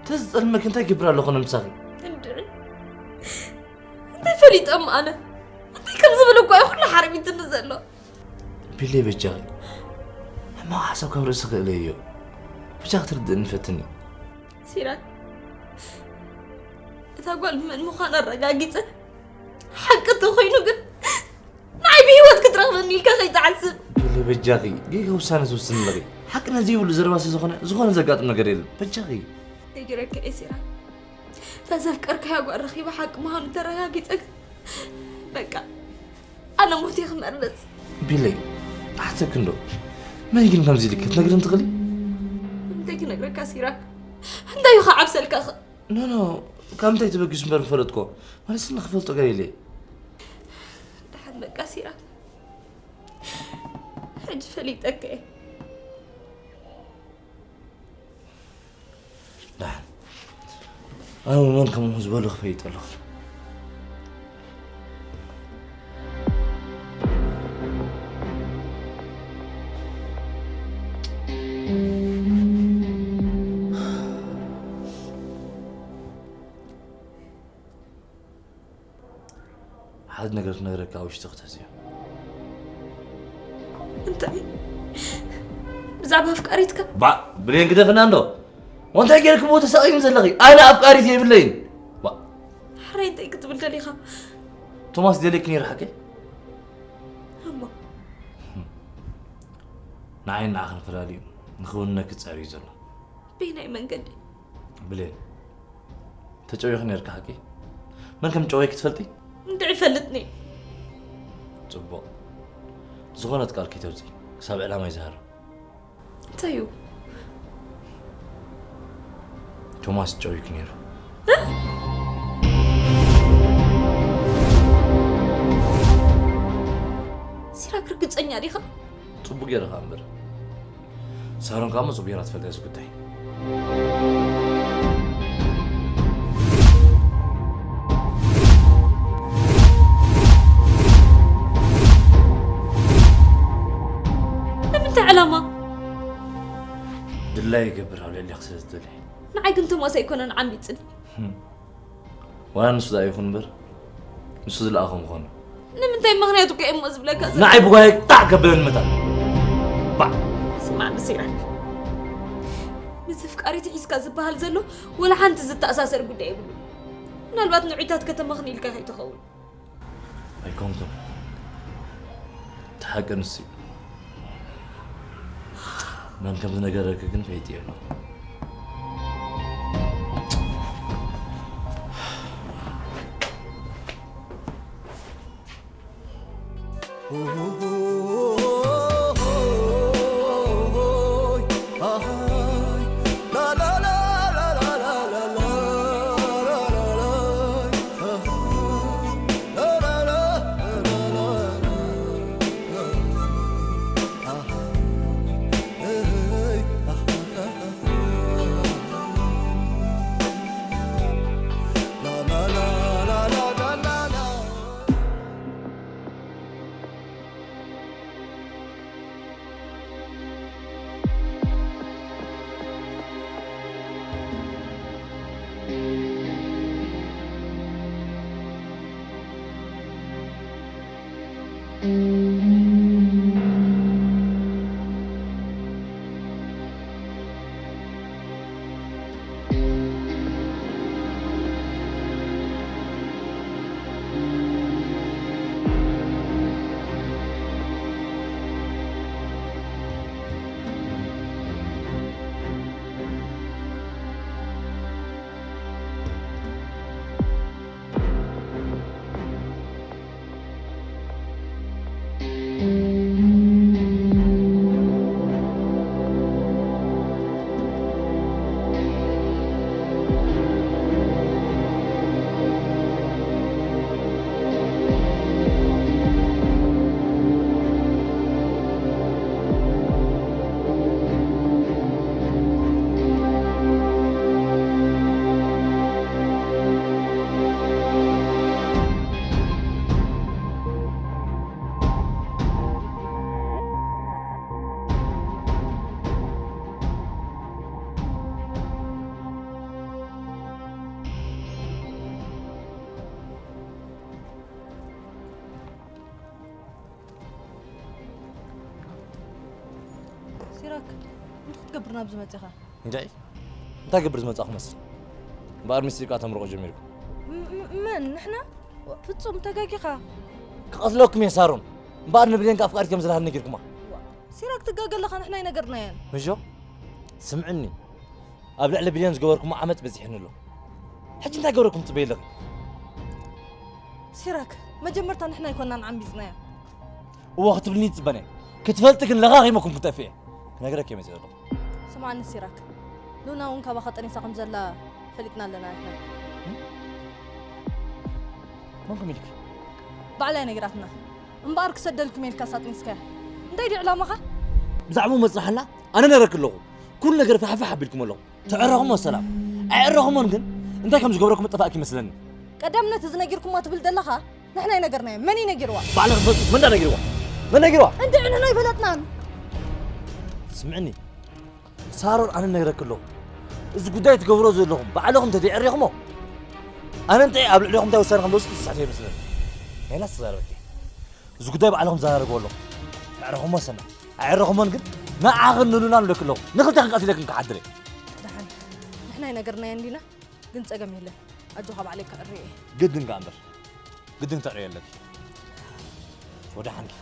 ተዝጸልመኪ እንታይ ገብር ኣለኹ ነምሳኺ? እንድዒ እንታይ ፈሊጠ እሞ ኣነ እንታይ ከም ዝብል እኮ እዩ ኩሉ ሓርቢትኒ ዘሎ። ቢለይ በጃኺ ሕማቕ ሓሳብ ካብ ርእሲ ክእለዮ በጃኺ ትርድእኒ ፈትኒ። ሲራክ እታ ጓል መን ምዃና ኣረጋጊጸ ሓቂ ተኾይኑ ግን ንዓይ ብህይወት ክትረኽበኒ ኢልካ ከይትሓስብ። ቢለይ በጃኺ፣ ጌጋ ውሳነ ትውስኒ ኣለኺ። ሓቂ ነዚ ይብሉ ዘረባ ስለ ዝኾነ፣ ዝኾነ ዘጋጥም ነገር የለን። በጃኺ። ነጊረካ እየ ሲራክ። እታ ዘፍቀርካያ ጓል ረኺበ ሓቂ ምዃኑ ተረጋጊጸ ግን፣ በቃ፣ ኣነ ሞት እየ ክመርጽ። ቢለይ፣ ሓሰብኪ እንዶ። መን ግን ከምዚ ኢልኪ ክትነግርኒ ትኽእሊ? እንታይ ክነግረካ ሲራክ? እንታይ እዩ ክዓብሰልካ ኸ? ኖ፣ ኖ፣ ካብ ምንታይ ተበጊሱ እምበር ምፈለጥኮ። ማለት ንኽፈልጦ ገለ ኢለ። ደሓን በቃ ሲራክ። ሕጂ ፈሊጠካ እየ። ደሓን። ኣነ እውን መን ከም ዝበሉ ክፈይጥ ኣለኹ። ሓደ ነገር ክነግረካ ኣብ ውሽጢ ክተዝዮ። እንታይ? ብዛዕባ ኣፍቃሪትካ? ባ፣ ብሌን ግደፍና እንዶ። ወንታይ ገይርክ ብኡ ተሳቒኒ ዘለኺ? ኣነ ኣፍቃሪት የብለይን። ባ። ሕራይ እንታይ ክትብል ደሊኻ? ቶማስ ደልየኪ ነይሩ ሓቀይ? እሞ? ንዓይን ንዓኽን ፈላልዩ ንኽውንነኪ ጸርዩ ዘሎ። በየናይ መንገዲ? ብሌን፣ ተጨዊኺ ነርኪ ሓቂ? መን ከም ጨወየኪ ትፈልጢ? እንድዒ ይፈልጥኒ። ጽቡቕ። ዝኾነት ቃል ከይተውጽኢ ክሳብ ዕላማይ ዝሃር። እንታይ እዩ? ቶማስ ጨዊዩኪ ነይሩ። ሲራክ ርግጸኛ ዲኻ? ጽቡቕ ገይረ ኸኣ እምበር። ሳሮን ከኣ እሞ ጽቡቕ ገይራ ትፈልጥ እያ እዚ ጉዳይ። ንምንታይ ዕላማ? ድላይ ይገብር ኣብ ልዕሌኺ ስለ ዝደሊ። ንዓይ ግን ቶማስ ኣይኮነን ዓሚጽኒ። ህም። ዋላ ንሱ ደኣ ይኹን እምበር፣ ንሱ ዝለኣኾ ምዃኑ። ንምንታይ ምኽንያቱ ከ እሞ ዝብለካ ዘሎ? ንዓይ ብጓሂ ጣዕ ከብለኒ መታን። ባዕ። ስማዕ፣ ንሲራክ። ምስ ኣፍቃሪት ሒዝካ ዝበሃል ዘሎ ወላ ሓንቲ ዝተኣሳሰር ጉዳይ የብሉን። ምናልባት ንዑይታት ከተመኽኒ ኢልካ ከይትኸውን። ኣይኮንኩን። እቲ ሓቂ ንሱ እዩ። መን ከም ዝነገረኪ ግን ፈይጥዮ ኣለኹ። ሲራክ፣ እንታይ ክትገብር ናብዚ መጺኻ? እንታይ? እንታይ ገብር ዝመጻኹ መስል? እምበኣር ምስጢር ከኣ ተምርቑ ጀሚርኩም። ም-፣ ም-፣ መን? ንሕና? ፍጹም ተጋጊኻ። ክቐትለኩም እየ ሳሮን። እምበኣር ንብሌን ከኣ ኣፍቃሪት ከም ዘለኻ ነጊርኩማ። ሲራክ፣ ትጋገ ኣለኻ፣ ንሕና ኣይነገርናያን። ምሾ? ስምዕኒ፣ ኣብ ልዕሊ ብሌን ዝገበርኩሞ ዓመጽ በዚሕኒ ኣሎ። ሕጂ እንታይ ገብረኩም ትጽበይ ኣለኺ? ሲራክ፣ መጀመርታ ንሕና ኣይኮናን ዓምቢጽናያ። እዎ ክትብልኒ ይጽበነ። ክትፈልጢ ግን ለኻኺመኩም ክጠፍእ እየ። ክነግረኪ እየ መጺእ ዘለኹ። ስምዓኒ ሲራክ፣ ሉና እውን ካባኻ ጠኒሳ ከም ዘላ ፈሊጥና ኣለና ንሕና። መን ኮም ኢልኪ? ባዕላ እያ ነጊራትና። እምበኣር ክሰደልኩም ኢልካ ሳጥኒስካያ። እንታይ ድዩ ዕላማኻ? ብዛዕባኡ መጽናሕና ኣነ ነረኪ ኣለኹ። ኩሉ ነገር ፋሕፋሕ ኣቢልኩም ኣለኹ። ተዕረኹሞ ሰላም። ኣይዕረኹሞን ግን እንታይ ከም ዝገብረኩም ጠፋእኪ መስለኒ። ቀዳምነት እዚ ነጊርኩማ ትብል ዘለኻ ንሕና ይነገርናዮ። መን እዩ ነጊርዋ? ባዕልኺ ትፈልጢ። መን ዳ ነጊርዋ? መን ነጊርዋ? እንድዒ ንሕና ኣይፈለጥናን። ስምዕኒ። ሳሮን ኣነ ነግረኪ ኣለኹ። እዚ ጉዳይ ትገብሮ ዘለኹም ባዕልኹም ተዘይዕሪኹሞ ኣነ እንታይ ኣብ ልዕሊኹም እንታይ ውሳነ ከም ዝወስድ ትስሕቶ ይመስለኒ። ሜላስ ተዛረበኪ። እዚ ጉዳይ ባዕልኹም ተዘራረብዎ ኣለኹም። ኣዕረኹሞ ሰና። ኣዕረኹሞን ግን ንዓኽን ንሉናን ንብለኪ ኣለኹ። ንኽልተ ክንቀትለክን ክሓድር እየ። ደሓን። ንሕና ኣይነገርናዮ እንዲና ግን ጸገም የለን። ኣጆኻ ባዕለይ ከዕርዮ እየ። ግድን ከኣ እምበር። ግድን ክተዕርዮ ኣለኪ። ወደሓንኪ።